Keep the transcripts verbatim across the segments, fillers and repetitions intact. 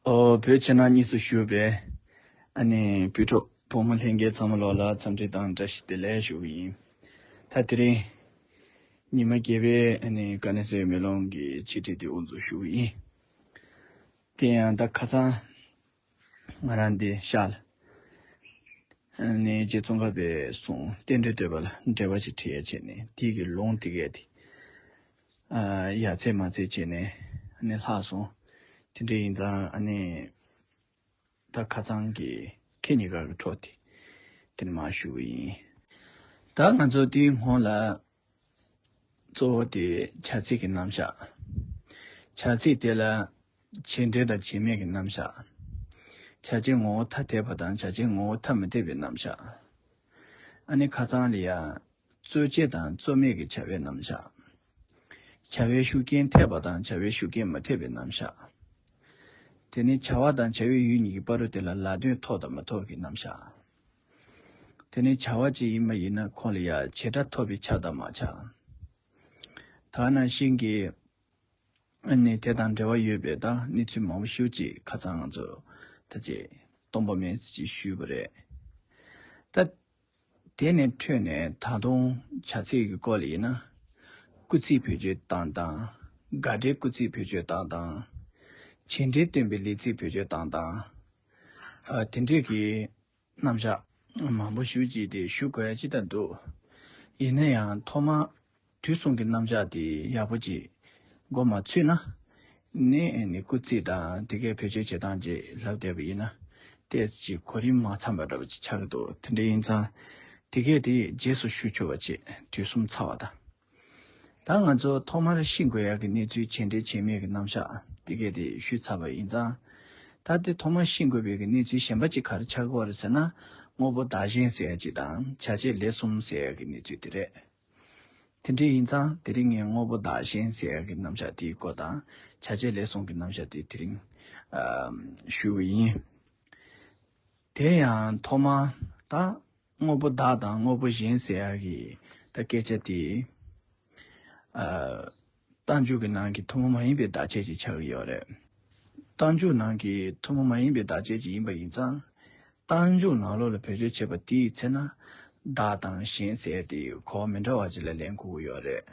ཨོ། བོད་ཕྱི་ནང་གཉིས་སུ་བཞུགས་པའི་ཨ་ནི་བོད་ཕྲུག་བུ་མོ་ལྷན་རྒྱས་ཚང་མ་ལོག་ལ་འཚམས་འདྲི་དང་བཀྲ་ཤིས་བདེ་ལེགས་ཞུ་གི་ཡིན། ད་དེ་རིང་ཉི་མ་བརྒྱད་པའི་ཨ་ནི་དཀའ་གནད་གསལ་བའི་མེ་ལོང་གི་འཆད་ཁྲིད་དེ་དབུ་འཛུགས་ཞུ་གི་ཡིན། དེ་ཡང་ད་ཁ་སང་ང་རང་འདི་ཤར་ལ་ཨ་ནི་རྗེ་ཙོང་ཁ་པའི་གསུང་རྟེན་འབྲེལ་བསྟོད་པ་ལ་འགྲེལ་པ་ཅིག་བྲིས་ཡ་བྱས་ནས་དེ་གི་ལུང་དེ་གས་དེ། ཨ། ཡར་ཚད་མར་ཚད་བྱས་ནས་ཨ་ནི་ལྷག་སོང་། དེ་འདྲ་ཡིན་ཙང་ཨ་ནི་ད་ཁ་སང་གི་ཁེ་གཉིས་ཀ་གི་འཕྲོ་དེ་དེ་ནས་མར་ཞུ་གི་ཡིན། ད་ང་ཚོ་དེའི་སྔོན་ལ་གཙོ་བོ་དེ་བྱ་ཚིག་གི་རྣམ་གཞག་བྱ་ཚིག་དེ་ལ་བྱེད་འབྲེལ་དང་བྱེད་མེད་ཀྱི་རྣམ་གཞག་བྱ་བྱེད་ངོ་བོ་ཐ་དད་པ་དང་བྱ་བྱེད་ངོ་བོ་ཐ་མི་དད་པའི་རྣམ་གཞག་ཨ་ནི་ཁ་སང་ལ་ཡ། རྩོལ་བྱེད་དང་རྩོལ་མེད་ཀྱི་བྱ་བའི་རྣམ་གཞག་བྱ་བའི་ཤུགས་རྐྱེན་འཐད་པ་དང་བྱ་བའི་ཤུགས་རྐྱེན་མི་འཐད་པའི་རྣམ་གཞག་དེ་ནས་བྱ་བ་དང་བྱ་བའི་ཡུལ་གཉིས་ཀྱི་བར་དུ་དེ་ལ་ལ་དོན་ཐོབ་དང་མི་ཐོབ་ཀྱི་རྣམ་གཞག་དེ་ནས་བྱ་བ་ཅིག་ཡིན་པ་ཡིན་ན་ཁོང་ལ་ཡ་བྱེ་བྲག་ཐོབ་པའི་ཆ་དང་མ་ཆགས། ད་ནང་བཞིན་གྱི་ཨ་ནི་དེ་དང་འབྲེལ་བ་ཡོད་པའི་ད་གནས་ཚུལ་མང་པོ་ཞིག་ཅིག་ཁ་སང་ང་ཚོ་ད་ཅིག་སྟོང་པ་མིན་ཅིག་ཞུས་པ་རེད། ད་དེ་ནས་འཕྲོས་ནས་ད་དུང་བྱ་ཚིག་གི་སྐོར་ལ་ཡིན་ན། སྐུལ་ཚིག་བེད་སྤྱོད་བཏང་སྟངས། དགག་སྒྲའི་སྐུལ་ཚིག་བེད་སྤྱོད་བཏང་སྟངས། བྱེད་འབྲེལ་སྟོན་པའི་ལས་ཚིག་བེད་སྤྱོད་བཏང་སྟངས། ཨ། དེ་འདྲས་ཀྱི་རྣམ་གཞག་མང་པོ་ཞིག་ཅིག་དེ་ཞུ་དགོས་ཡ་ཅིག་ད་འདུག་ཡིན་ན་ཡང་ཐོག་མར་དུས་གསུམ་གྱི་རྣམ་གཞག་དེ་ཡག་པོ་ཅིག་མགོ་མ་ཚོས་ན། ནས་ནི་སྐུལ་ཚིག་དང་དེ་གའི་བེད་སྤྱོད་བྱེད་སྟངས་ཅིག་ལབ་བསྡད་པ་ཡིན་ན། ཏོག་ཙམ་གོ་རིམ་མ་འཚམས་པ་འདྲ་པོ་ཅིག་ཆགས་ཀྱི་འདུག་དེ་འདྲ་ཡིན་ཙང་། དེ་གས་དེ་རྗེས་སུ་ཞུ་ཆོག་པ་བྱེད་དུས་གསུམ་ཚར་བ་དང་། ད་ང་ཚོ་ཐོག་མར་ཤེས་དགོས་ཡག་གི་གནས་ཚུལ་བྱེད་འབྲེལ་བྱེད་མེད་ཀྱི་རྣམ་གཞག་དེ་གས་དེ་ཞུས་ཚར་བ་ཡིན་ཙང་། ད་དེ་ཐོག་མར་ཤེས་དགོས་པའི་གི་གནས་ཚུལ་གཞན་པ་ཅིག་ག་རེ་ཆགས་ཀྱི་ཡོད་རེད་ཟེར་ན། དངོས་པོ་བདག་གཞན་ཟེར་ཡ་ཅིག་དང་བྱ་བྱེད་ལས་གསུམ་ཟེར་ཡ་གི་གནས་ཚུལ་དེ་རེད། དེ་འདྲ་ཡིན་ཙང་དེ་རིང་ངས་དངོས་པོ་བདག་གཞན་ཟེར་ཡག་གི་རྣམ་གཞག་དེའི་སྐོར་དང་བྱ་བྱེད་ལས་གསུམ་གྱི་རྣམ་གཞག་དེ་དེ་རིང་ཨ་ཞུ་གི་ཡིན། དེ་ཡང་ཐོག་མར་ད་དངོས་པོ་བདག་དང་དངོས་པོ་གཞན་ཟེར་ཡག་གི་ད་སྐད་ཆ་དེ་ཨ་རྟགས་འཇུག་གི་ནང་གི་ཐུན་མོང་མ་ཡིན་པའི་བདག་ཆད་ཅིག་ཆགས་ཀྱི་ཡོད་རེད། རྟགས་འཇུག་ནང་གི་ཐུན་མོང་མ་ཡིན་པའི་བདག་ཆད་ཅིག་ཡིན་པ་ཡིན་ཙང་། རྟགས་འཇུག་ནང་ལོགས་ལ་བེད་སྤྱོད་བྱེད་པ་དེའི་ཚེ་ན། བདག་དང་གཞན་ཟེར་དེ་གོ་བ་མི་འདྲ་བ་ཅིག་ལ་ལེན་དགོས་ཀྱི་ཡོད་རེད།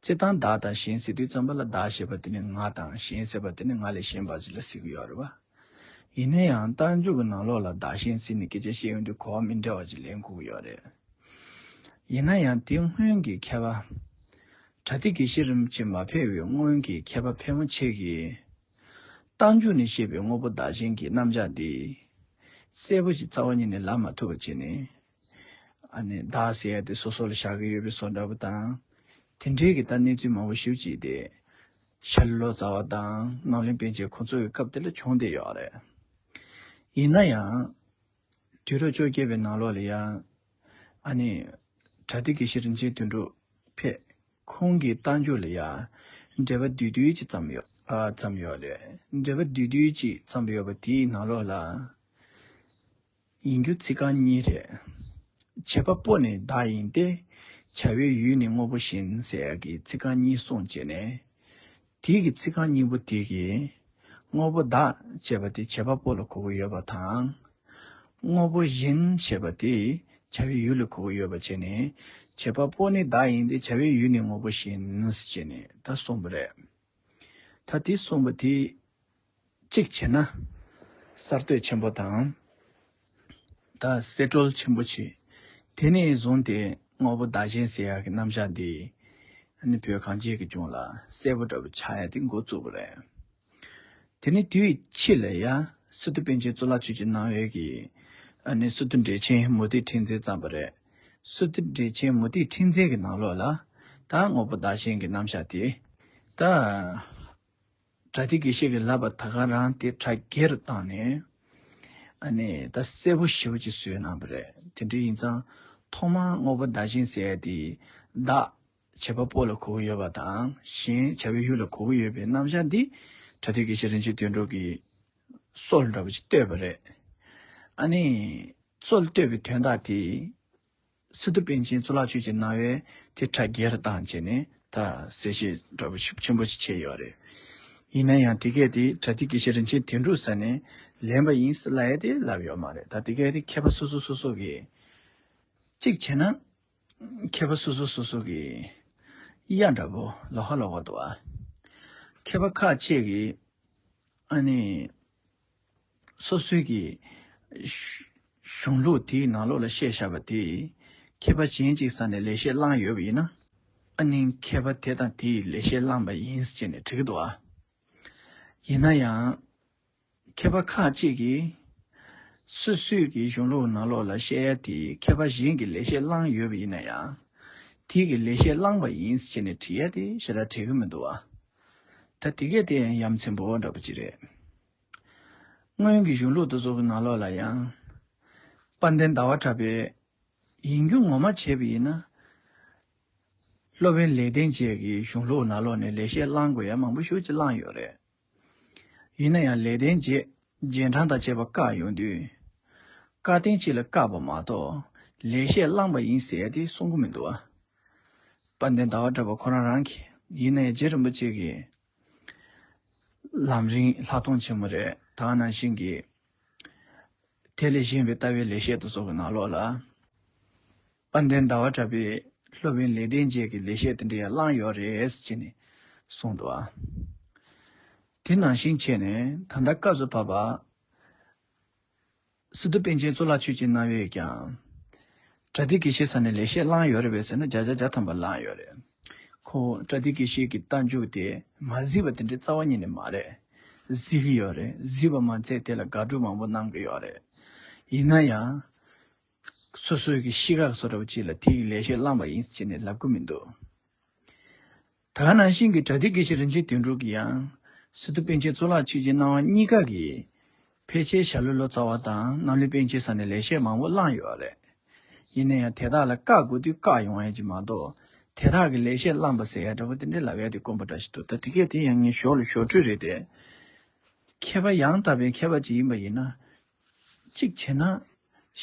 སྤྱིར་བཏང་བདག་དང་གཞན་ཟེར་དུས་ཙམ་པ་ལ་བདག་ཞེས་པ་དེ་ནི་ང་དང་གཞན་ཟེར་བ་དེ་ནི་ང་ལས་གཞན་པ་ཅིག་ལ་ཟེར་གྱི་ཡོད་རེད་བ། ཡིན་ན་ཡང་རྟགས་འཇུག་གི་ནང་ལོགས་ལ་བདག་གཞན་ཟེར་ནས་སྐད་ཆ་བཤད་ཡོང་དུས་གོ་བ་མི་འདྲ་བ་ཅིག་ལེན་དགོས་ཀྱི་ཡོད་རེད། ཡིན་ན་ཡང་དེ་སྔོན་གྱི་མཁས་པ། གྲ་ཏི་དགེ་བཤེས་རིན་པོ་ཆེ་མ་ཕེབས་པའི་སྔོན་གྱི་མཁས་པ་ཕལ་མོ་ཆེ་གིས། རྟགས་འཇུག་ནས་བཤད་པའི་དངོས་པོ་བདག་གཞན་གྱི་རྣམ་གཞག་འདི། གསལ་པོ་ཞིག་རྩ་བ་ཉིད་ནས་ལབ་མ་ཐུབ་པ་བྱས་ནས། ཨ་ནི་བདག་ཟེར་ཡ་དེ་སོ་སོ་ལ་བཞག་གི་ཡོད་པའི་བཟོ་འདྲ་པོ་དང་། དེ་འདྲའི་གི་ད་གནས་ཚུལ་མང་པོ་ཞེ་པོ་ཅིག་དེ། ཤར་ལྷོ་ཟླ་བ་དང་རྣམ་གླིང་པཎ་ཆེན་ཁོང་ཚོ་གི་སྐབས་དེ་ལ་བྱུང་བསྡད་ཡོད་རེད། ཡིན་ན་ཡང་། དུས་རབས་བཅོ་བརྒྱད་པའི་ནང་ལོགས་ལ་ཡང་། ཨ་ནི། གྲ་ཏི་དགེ་བཤེས་རིན་ཆེན་དོན་གྲུབ་ཕེབས། ཁོང་གི་རྟགས་འཇུག་ལ་ཡང་། འགྲེལ་པ་བསྡུས་བསྡུས་ཅིག་བརྩམས་ཡོད། ཨ། བརྩམས་ཡོད་རེད། འགྲེལ་པ་བསྡུས་བསྡུས་ཅིག་བརྩམས་ཡོད་པ་དེའི་ནང་ལོགས་ལ། ཡིན་རྒྱུ་ཚིག་རྐང་གཉིས་རེད། བྱེད་པ་པོ་ནི་བདག་ཡིན་ཏེ། བྱ་བའི་ཡུལ་ནི་དངོས་པོ་གཞན་ཟེར་ཡག་གི་ཚིག་རྐང་གཉིས་གསུངས་བྱས་ནས། དེའི་གི་ཚིག་རྐང་གཉིས་པོ་དེ་གིས། དངོས་པོ་བདག་ཅེས་པ་དེ་བྱེད་པ་པོ་ལ་གོ་གི་ཡོད་པ་དང་། དངོས་པོ་གཞན་ཞེས་པ་དེ་བྱ་བའི་ཡུལ་ལ་གོ་གི་ཡོད་པ་བྱས་ནས། བྱེད་པ་པོ་ནི་བདག་ཡིན་ཏེ་བྱ་བའི་ཡུལ་ནི་དངོས་པོ་གཞན་ཟེར་བྱས་ནས་ད་གསུངས་པ་རེད། ད་དེ་གསུངས་པ་དེ་གཅིག་བྱས་ན་གསར་གཏོད་ཆེན་པོ་དང་། ད་གསེད་བཀྲོལ་ཆེན་པོ་བྱས། དེ་ནས་བཟུང་སྟེ་དངོས་པོ་བདག་གཞན་ཟེར་ཡག་གི་རྣམ་གཞག་འདི་ཨ་ནི་བོད་གངས་ཅན་གྱི་ལྗོངས་ལ་གསལ་པོ་འདྲ་པོ་ཆགས་ཡ་དེ་འགོ་བཙུགས་པ་རེད། དེ་ནས་དེའི་ཕྱི་ལ་ཡང་སི་ཏུ་པཎ་ཆེན་གཙུག་ལག་ཆོས་ཀྱི་སྣང་བའི་གི་ཨ་ནི་སི་ཏུ་འགྲེལ་ཆེན་མུ་ཏིག་ཕྲེང་མཛེས་བརྩམས་པ་རེད། སི་ཏུ་འགྲེལ་ཆེན་མུ་ཏིག་ཕྲེང་མཛེས་ཀྱི་ནང་ལོགས་ལ་ད་དངོས་པོ་བདག་གཞན་གྱི་རྣམ་གཞག་དེ་ད། གྲ་ཏི་དགེ་བཤེས་ཀྱིས་ལབ་པ་ད་ག་རང་དེ་གྲ་རྒྱས་རུ་བཏང་ནས། ཨ་ནི་ད་གསལ་པོ་ཞེ་པོ་ཅིག་བཟོས་གནང་པ་རེད། དེ་འདྲ་ཡིན་ཙང་ཐོག་མར་དངོས་པོ་བདག་གཞན་ཟེར་ཡ་དེ་བདག་བྱེད་པ་པོ་ལ་གོ་གི་ཡོད་པ་དང་གཞན་བྱ་བའི་ཡུལ་ལ་གོ་གི་ཡོད་པའི་རྣམ་གཞག་འདི་གྲ་ཏི་དགེ་བཤེས་རིན་ཆེན་དོན་གྲུབ་ཀྱིས་སྲོལ་འདྲ་པོ་ཅིག་བཏོད་པ་རེད། ཨ་ནི་སྲོལ་བཏོད་པའི་དོན་དག་དེ། སི་ཏུ་པཎ་ཆེན་གཙུག་ལག་ཆོས་ཀྱི་སྣང་བས་དེ་གྲ་རྒྱས་རུ་བཏང་བྱས་ནས་ད་གསལ་བཤད་འདྲ་པོ་ཤུགས་ཆེན་པོ་ཞིག་བྱས་ཡོད་རེད། ཡིན་ན་ཡང་དེ་གས་དེ་བྲ་ཏི་དགེ་བཤེས་རིན་ཆེན་དོན་གྲུབ་ས་ནས་ལེན་པ་ཡིན་ཟེར་ལབ་ཡ་དེ་ལབ་ཡོད་མ་རེད། ད་དེ་གས་དེ་མཁས་པ་སོ་སོ་སོ་སོ་གིས་གཅིག་བྱས་ན་མཁས་པ་སོ་སོ་སོ་སོ་གི་གཡའ་འདྲ་པོ་ལོགས་ཀ་ལོགས་ཀ་འདུག་ཨ། མཁས་པ་ཁག་ཅིག་གིས་ཨ་ནི་སོ་སོའི་གི་གཞུང་ལུགས་དེའི་ནང་ལོགས་ལ་བཤད་བཞག་པ་དེ་མཁས་པ་གཞན་གཅིག་ས་ནས་ལེགས་བཤད་བླངས་ཡོད་པ་ཡིན་ན། ཨ་ནི་མཁས་པ་དེ་དང་དེས་ལེགས་བཤད་བླངས་པ་ཡིན་ཟེར་ནས་འགྲིག་གི་འདུག་ཨ། ཡིན་ན་ཡང་མཁས་པ་ཁག་ཅིག་གིས་སོ་སོའི་གི་གཞུང་ལུགས་ནང་ལོགས་ལ་བཤད་ཡ་དེ་མཁས་པ་གཞན་གྱིས་ལེགས་བཤད་བླངས་ཡོད་པ་ཡིན་ན་ཡང་དེ་གིས་ལེགས་བཤད་བླངས་པ་ཡིན་ཟེར་ནས་བྲིས་ཡ་དེ་ཞེ་དྲག་འགྲིག་གི་མི་འདུག་ཨ། ད་དེ་གས་དེ་ཡང་ཡ་མཚན་པོ་འདྲ་པོ་ཅིག་རེད། སྔོན་གྱི་གཞུང་ལུགས་དེ་ཚོ་གི་ནང་ལོགས་ལ་ཡང་དཔལ་ལྡན་ཟླ་བ་གྲགས་པས་ཡིན་རྒྱུ་ངོ་མ་བྱས་པ་ཡིན་ན། སློབ་དཔོན་ལེགས་ལྡན་འབྱེད་ཀྱི་གཞུང་ལུགས་ནང་ལོགས་ནས་ལེགས་བཤད་བླང་དགོས་ཡ་མང་པོ་ཞེ་པོ་ཅིག་བླངས་ཡོད་རེད། ཡིན་ན་ཡང་ལེགས་ལྡན་འབྱེད་རྗེས་འབྲང་དང་བཅས་པ་བཀག་ཡོང་དུས། བཀའ་བསྟན་སྤྱི་ལ་བཀག་པ་མ་གཏོགས་ལེགས་བཤད་བླངས་པ་ཡིན་ཟེར་ཡ་དེ་གསུང་གི་མི་འདུག་ཨ། དཔལ་ལྡན་ཟླ་བ་གྲགས་པ་ཁོ་རང་རང་གིས་ཡིན་ན་ཡང་རྗེ་རིན་པོ་ཆེ་གི་ལམ་རིམ་ལྷག་མཐོང་ཆེན་མོ་རེད། ད་ག་ནང་བཞིན་གྱི་དེ་ལས་གཞན་པའི་ལྟ་བའི་ལེགས་བཤད་དེ་ཚོ་གི་ནང་ལོགས་ལ། དཔལ་ལྡན་ཟླ་བ་གྲགས་པས་སློབ་དཔོན་ལེགས་ལྡན་འབྱེད་ཀྱི་ལེགས་བཤད་དེ་འདྲ་ཡང་བླངས་ཡོད་རེད་ཟེར་ནས་གསུངས་འདུག་ཨ། དེ་ནང་བཞིན་བྱས་ནས་ད་ལྟ་སྐབས་སུ་བབ་པ། སི་ཏུ་པཎ་ཆེན་གཙུག་ལག་ཆོས་ཀྱི་སྣང་བས་ཀྱང་། བྲ་ཏི་དགེ་བཤེས་ས་ནས་ལེགས་བཤད་བླངས་ཡོད་རེད་པས་ཟེར་ན་བརྒྱ་ཆ་བརྒྱ་ཐམ་པ་བླངས་ཡོད་རེད། ཁོ་བྲ་ཏི་དགེ་བཤེས་ཀྱི་རྟགས་འཇུག་དེ་མ་གཟིགས་པ་དེ་འདྲའི་རྩ་བ་ཉིད་ནས་མ་རེད། གཟིགས་ཀྱི་ཡོད་རེད། གཟིགས་པ་མ་ཚད་དེ་ལ་དགག་སྒྲུབ་མང་པོ་གནང་གི་ཡོད་རེད། ཡིན་ན་ཡང་། སོ་སོའི་གི་གཤིས་ཀ་བཟོ་འདྲ་བོ་ཅིག་ལ་དེ་ཡི་ལེགས་བཤད་བླངས་པ་ཡིན་ཟེར་ནས་ལབ་ཀྱི་མི་འདུག་ད་ག་ནང་བཞིན་གྱི་བྲ་ཏི་དགེ་བཤེས་རིན་ཆེན་དོན་གྲུབ་ཀྱིས་ཡང་སི་ཏུ་པཎ་ཆེན་གཙུག་ལག་ཆོས་ཀྱི་སྣང་བ་གཉིས་ཀ་གི་ཕལ་ཆེར་ཞྭ་ལུ་ལོ་ཙཱ་བ་དང་གནམ་ལོ་པཎ་ཆེན་ས་ནས་ལེགས་བཤད་མང་པོ་བླངས་ཡོད་རེད། ཡིན་ན་ཡང་དེ་དག་ལ་བཀག་དགོས་དུས་བཀག་ཡོང་ཡ་ཅིག་མ་གཏོགས་དེ་དག་གི་ལེགས་བཤད་བླངས་པ་ཟེར་ཡ་འདྲ་པོ་དེ་འདྲའི་ལབ་ཡ་དེ་དཀོན་པོ་འདྲ་ཞིག་འདུག་ད་དེ་གས་དེ་ཡང་ངས་ཞོར་ལ་ཞོར་འཕྲོས་རེད་དེ། མཁས་པ་ཡང་དག་པའི་མཁས་པ་ཅིག་ཡིན་པ་ཡིན་ན། གཅིག་བྱས་ན།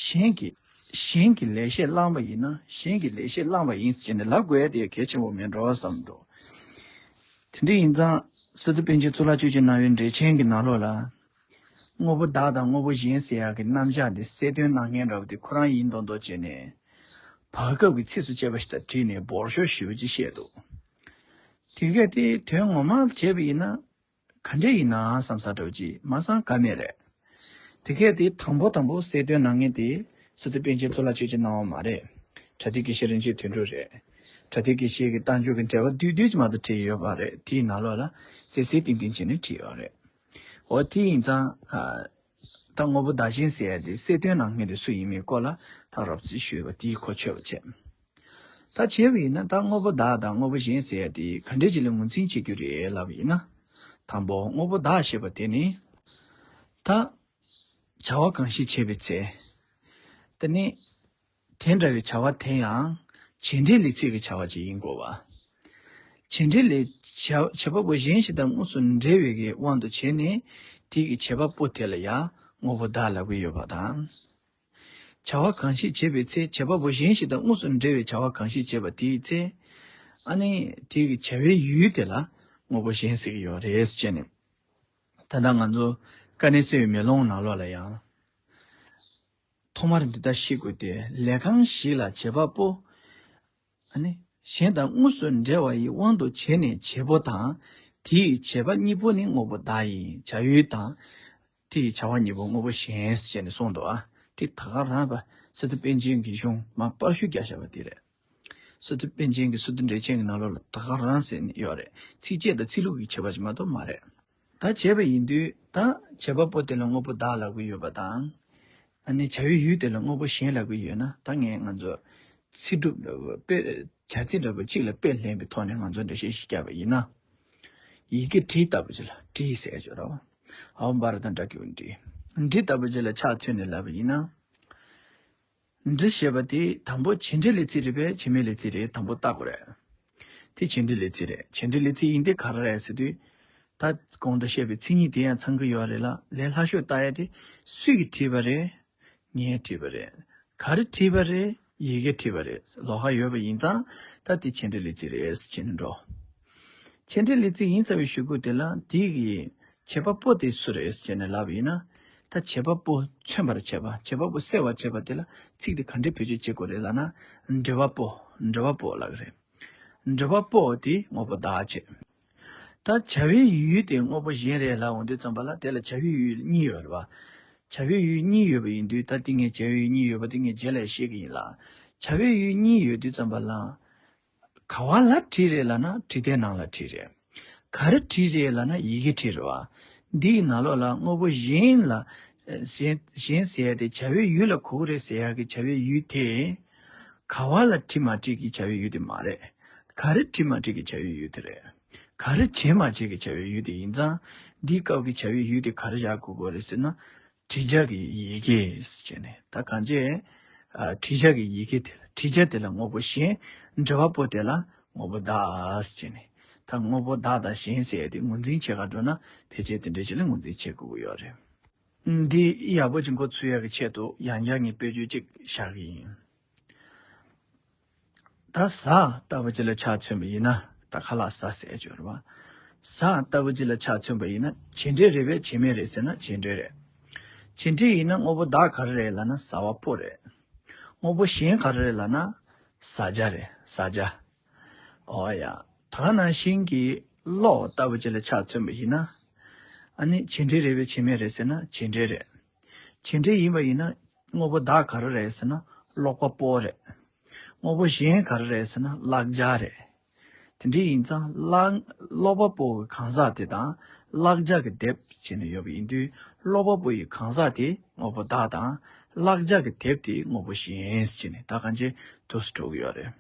གཞན་གྱི། གཞན་གྱི་ལེགས་བཤད་བླངས་པ་ཡིན་ན་གཞན་གྱི་ལེགས་བཤད་བླངས་པ་ཡིན་ཟེར་ནས་ལབ་དགོས་ཡ་དེ་གལ་ཆེན་པོ་མེད་འགྲོ་བསམ་འདུག་དེ་འདྲ་ཡིན་ཙང་སི་ཏུ་པཎ་ཆེན་གཙུག་ལག་ཆོས་ཀྱི་སྣང་བའི་འགྲེལ་ཆེན་གྱི་ནང་ལོགས་ལ། དངོས་པོ་བདག་དང་དངོས་པོ་གཞན་ཟེར་ཡག་གི་རྣམ་གཞག་འདི་གསལ་སྟོན་གནང་མཁན་འདྲ་བོ་དེ་ཁོ་རང་ཡིན་མདོག་མདོག་བྱས་ནས། བར་སྐབས་ཀྱི་ཚིགས་སུ་བཅད་པ་ཞིག་དང་བྲིས་ནས་འབོར་ཤོག་ཞེ་པོ་ཅིག་བཤད་འདུག་དེ་གས་དེ་དོན་ངོ་མ་བྱས་པ་ཡིན་ན། ག་འདྲས་ཡིན་ནའང་བསམ་ས་འདྲ་བོ་ཅིག་མ་བསམ་ཀ་མེད་རེད། དེ་གས་དེ་དང་པོ་དང་པོ་གསལ་སྟོན་གནང་མཁན་དེ་སི་ཏུ་པཎ་ཆེན་གཙུག་ལག་ཆོས་ཀྱི་སྣང་བ་མ་རེད། བྲ་ཏི་དགེ་བཤེས་རིན་ཆེན་དོན་གྲུབ་རེད། བྲ་ཏི་དགེ་བཤེས་ཀྱི་རྟགས་འཇུག་གི་འགྲེལ་པ་བསྡུས་བསྡུས་ཀྱི་མ་གཏོགས་བྲིས་ཡོད་པ་རེད། དེའི་ནང་ལོགས་ལ་གསལ་གསལ་ཏིང་ཏིང་བྱས་ནས་བྲིས་ཡོད་རེད། འོ་དེ་ཡིན་ཙང་ཨ། ད་དངོས་པོ་བདག་གཞན་ཟེར་ཡ་དེ་གསལ་སྟོན་གནང་མཁན་དེ་སུ་ཡིན་མིན་སྐོར་ལ་ད་རོབ་ཙམ་ཞུས་པ་དེའི་གོ་ཆོད་པ་བྱས། ད་བྱས་པ་ཡིན་ན་ད་དངོས་པོ་བདག་དང་དངོས་པོ་གཞན་ཟེར་ཡ་དེ་ག་འདྲས་ཅིག་ལ་ངོས་འཛིན་བྱེད་རྒྱུ་རེད་ལབ་པ་ཡིན་ན། དང་པོ་དངོས་པོ་བདག་ཞེས་པ་དེ་ནི། ད། བྱ་བ་གང་ཞིག་བྱེད་པའི་ཚེ། དེ་ནི། དེ་འདྲ་བའི་བྱ་བ་དེ་ཡང་བྱེད་འབྲེལ་ལས་ཚིག་གི་བྱ་བ་ཅིག་ཡིན་དགོས་པ། བྱེད་འབྲེལ་ལས་བྱ་བྱེད་པ་པོ་གཞན་ཞིག་དང་དངོས་སུ་འབྲེལ་བའི་གི་དབང་དུ་བྱས་ནས་དེ་གི་བྱེད་པ་པོ་དེ་ལ་ཡང་དངོས་པོ་བདག་ལབ་ཀྱི་ཡོད་པ་དང་། བྱ་བ་གང་ཞིག་བྱེད་པའི་ཚེ་བྱེད་པ་པོ་གཞན་ཞིག་དང་དངོས་སུ་འབྲེལ་བའི་བྱ་བ་གང་ཞིག་བྱེད་པ་དེའི་ཚེ། ཨ་ནི་དེ་གི་བྱ་བའི་ཡུལ་དེ་ལ་དངོས་པོ་གཞན་ཟེར་གྱི་ཡོད་རེད་ཅེས་ནས། ད་ལྟ་ང་ཚོ་དཀའ་གནད་གསལ་བའི་མེ་ལོང་ནང་ལོགས་ལ་ཡང་། ཐོག་མར་འདི་ལྟར་ཤེས་དགོས་ཏེ་ལས་གང་ཞིག་ལ་བྱེད་པ་པོ། ཨ་ནི་གཞན་དང་དངོས་སུ་འབྲེལ་བ་ཡི་དབང་དུ་བྱས་ནས་བྱེད་པོ་དང་དེའི་བྱེད་པ་གཉིས་པོ་ནི་དངོས་པོ་བདག་ཡིན། བྱ་ཡུལ་དང་། དེ་ཡི་བྱ་བ་གཉིས་པོ་དངོས་པོ་གཞན་ཞེས་ནས་གསུངས་འདུག་ཨ། དེ་ད་ག་རང་བ་སི་ཏུ་པཎ་ཆེན་གྱི་གཞུང་མ་པར་ཤུ་རྒྱག་བཞག་པ་དེ་རེད། སི་ཏུ་པཎ་ཆེན་གྱི་སི་ཏུ་འགྲེལ་ཆེན་གྱི་ནང་ལོགས་ལ་ད་ག་རང་ཟེར་ནས་ཡོད་རེད། ཚིགས་བཅད་དང་ཚིག་ལྷུག་གི་ཁྱད་པར་ཞིག་མ་གཏོགས་མ་རེད། ད་བྱས་པ་ཡིན་དུས་ད་བྱེད་པ་པོ་དེ་ལ་དངོས་པོ་བདག་ལབ་ཀྱི་ཡོད་པ་དང་། ཨ་ནི་བྱ་བའི་ཡུལ་དེ་ལ་དངོས་པོ་གཞན་ལབ་ཀྱི་ཡོད་ན་ད་ངས་ང་ཚོ་ཚིག་གྲུབ་འདྲ་པོ་དཔེ་བྱ་ཚིག་འདྲ་པོ་གཅིག་ལ་དཔེ་ལེན་པའི་ཐོག་ནས་ང་ཚོ་འགྲེལ་བཤད་ཞིག་བརྒྱབ་པ་ཡིན་ན། ཡི་གེ་གྲི་ལྟ་བུ་ཅིག་ལ་གྲི་ཟེར་ཡ་ཅིག་ཡོད་རེད་བ། ཨ་བ་འབའ་ར་དང་འདྲ་གི་གྲི། གྲི་ལྟ་བུ་ཅིག་ལ་ཕྱག་འཚོལ་ནས་ལབ་པ་ཡིན་ན། གྲི་ཞེས་པ་དེ་དང་པོ་བྱེད་འབྲེལ་ལས་ཚིག་རེད་པས་བྱེད་མེད་ལས་ཚིག་རེད། དང་པོ་བརྟག་དགོས་རེད། དེ་བྱེད་འབྲེལ་ལས་ཚིག་རེད། བྱེད་འབྲེལ་ལས་ཚིག་ཡིན་དེ་ག་རེ་རེད་ཟེར་དུས། ད་གོང་དུ་བཤད་པའི་མཚན་ཉིད་དེ་ཡང་ཚང་གི་ཡོད་རེད་ལ་ལས་སླ་ཤོས་བརྟག་ཡ་དེ་སུས་ཀྱིས་བྲིས་པ་རེད། ངས་བྲིས་པ་རེད། ག་རེ་བྲིས་པ་རེད། ཡི་གེ་བྲིས་པ་རེད། ལོགས་ཀ་ཡོད་པ་ཡིན་ཙང་ད་དེ་བྱེད་འབྲེལ་ལས་ཚིག་རེད་ཟེར་ནས་འགྲོ། བྱེད་འབྲེལ་ལས་ཚིག་ཡིན་ཚར་བའི་གཞུག་གུ་དེ་ལ་དེ་གི་བྱེད་པ་པོ་དེ་སུ་རེད་ཟེར་ནས་ལབ་པ་ཡིན་ན། ད་བྱེད་པ་པོ་མཚོན་པར་བྱེད་པ། བྱེད་པ་པོ་གསལ་བར་བྱེད་པ་དེ་ལ་ཚིག་དེ་ག་འདྲས་བེད་སྤྱོད་བྱེད་དགོས་རེད་ལབ་ན། འབྲེལ་བ་པོ། འབྲེལ་བ་པོ་ལབ་ཀྱི་རེད། འབྲེལ་བ་པོ་དེ་དངོས་པོ་བདག་བྱེད། ད་བྱ་བའི་ཡུལ་དེ་དངོས་པོ་གཞན་རེད་ལབ་འོང་དུས་ཙམ་པ་ལ། དེ་ལ་བྱ་བའི་ཡུལ་གཉིས་ཡོད་རེད་བ། བྱ་བའི་ཡུལ་གཉིས་ཡོད་པ་ཡིན་དུས། ད་དེ་ངས་བྱ་བའི་ཡུལ་གཉིས་ཡོད་པ་དེ་ངས་རྗེས་ལ་བཤད་ཀྱི་ཡིན་ལ། བྱ་བའི་ཡུལ་གཉིས་ཡོད་དུས་ཙམ་པ་ལ། ག་བ་ལ་བྲིས་རེད་ལབ་ན། བྲིས་དེབ་ནང་ལ་བྲིས་རེད། ག་རེ་བྲིས་རེད་ལབ་ན། ཡི་གེ་བྲིས་རེད་བ། འདིའི་ནང་ལོགས་ལ་དངོས་པོ་གཞན་ལ། གཞན། གཞན་ཟེར་ཡ་དེ་བྱ་བའི་ཡུལ་ལ་གོ་གི་རེད་ཟེར་ཡ་གི་བྱ་བའི་ཡུལ་དེ། ག་བ་ལ་བྲིས་མ་བྲིས་ཀྱི་བྱ་བའི་ཡུལ་དེ་མ་རེད། ག་རེ་བྲིས་མ་བྲིས་ཀྱི་བྱ་བའི་ཡུལ་དེ་རེད། ག་རེ་བྱས་མ་བྱས་ཀྱི་བྱ་བའི་ཡུལ་དེ་ཡིན་ཙང་། འདིའི་སྐབས་ཀྱི་བྱ་བའི་ཡུལ་དེ་ག་རེ་བཞག་དགོས་ཀྱི་རེད་ཟེར་ན། བྲིས་བྱ་གི་ཡི་གེ་ཟེར་ནས། ད་གང་ཅི། ཨ། བྲིས་བྱ་གི་ཡི་གེ་དེ་ལ། བྲིས་བྱ་དེ་ལ་དངོས་པོ་གཞན། འབྲེལ་བ་པོ་དེ་ལ་དངོས་པོ་བདག་ཟེར་ནས། ད་དངོས་པོ་བདག་དང་གཞན་ཟེར་ཡ་དེ་ངོས་འཛིན་བྱེད་ག་འགྲོ་ན། ཕལ་ཆེར་དེ་འདྲ་ཞིག་ལ་ངོས་འཛིན་བྱེད་དགོས་ཀྱི་ཡོད་རེད། འདི་ཡག་པོ་ཅིག་མགོ་ཚོས་ཡག་གི་ཆེད་དུ་ཡང་བསྐྱར་ངས་དཔེ་བརྗོད་ཅིག་བཞག་གི་ཡིན། ད་གཟའ་ལྟ་བུ་ཅིག་ལ་ཆ་མཚོན་པ་ཡིན་ན། ད་ཁ་ལག་གཟའ་ཟེར་ཡ་ཅིག་ཡོད་རེད་བ། གཟའ་ལྟ་བུ་ཅིག་ལ་ཆ་མཚོན་པ་ཡིན་ན། བྱེད་འབྲེལ་རེད་པས་བྱེད་མེད་རེད་ཟེར་ན་བྱེད་འབྲེལ་རེད། བྱེད་འབྲེལ་ཡིན་ན་དངོས་པོ་བདག་ག་རེ་རེད་ལབ་ན། གཟའ་བ་པོ་རེད། དངོས་པོ་གཞན་ག་རེ་རེད་ལབ་ན། བཟའ་བྱ་རེད། བཟའ་བྱ། ཨོ་ཡ། ད་ག་ནང་བཞིན་གྱི་གློག་ལྟ་བུ་ཅིག་ལ་ཆ་མཚོན་པ་ཡིན་ན། ཨ་ནི་བྱེད་འབྲེལ་རེད་པས་བྱེད་མེད་རེད་ཟེར་ན་བྱེད་འབྲེལ་རེད། བྱེད་འབྲེལ་ཡིན་པ་ཡིན་ན་དངོས་པོ་བདག་ག་རེ་རེད་ཟེར་ན་ཀློག་པ་པོ་རེད། དངོས་པོ་གཞན་ག་རེ་རེད་ཟེར་ན་བཀླག་བྱ་རེད། དེ་འདྲ་ཡིན་ཙང་བཀླག་ཀློག་པ་པོ་གི་གང་ཟག་དེ་དང་བཀླག་བྱ་གི་དེབ་བྱས་ནས་ཡོད་པ་ཡིན་དུས། ཀློག་པ་པོ་ཡི་གང་ཟག་དེ་དངོས་པོ་བདག་དང་། བཀླག་བྱ་གི་དེབ་དེ་དངོས་པོ་གཞན་བྱས་ནས། ད་གང་ཅི་འདུག་སེ་འགྲོ་གི་ཡོད་རེད།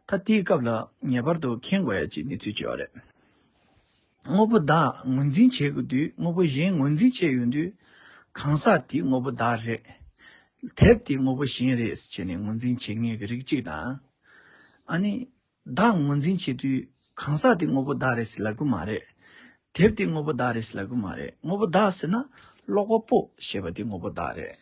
ད་དེའི་སྐབས་ལ་ངེས་པར་དུ་མཁྱེན་དགོས་ཡ་ཅིག་གནས་ཚུལ་ཅིག་ཡོད་རེད། དངོས་པོ་བདག་ངོས་འཛིན་བྱེད་དགོས་དུས། དངོས་པོ་གཞན་ངོས་འཛིན་བྱས་ཡོང་དུས། གང་ཟག་དེ་དངོས་པོ་བདག་རེད། དེབ་དེ་དངོས་པོ་གཞན་རེད་ཟེར་བྱས་ནས་ངོས་འཛིན་བྱེད་མཁན་གྱི་རིགས་གཅིག་དང་། ཨ་ནི་བདག་ངོས་འཛིན་བྱེད་དུས་གང་ཟག་དེ་དངོས་པོ་བདག་རེད་ཟེར་ལབ་ཀྱི་མ་རེད། དེབ་དེ་དངོས་པོ་བདག་རེད་ཟེར་ལབ་ཀྱི་མ་རེད། དངོས་པོ་བདག་ཟེར་ན་ཀློག་པ་པོ་ཞེས་པ་དེ་དངོས་པོ་བདག་རེད།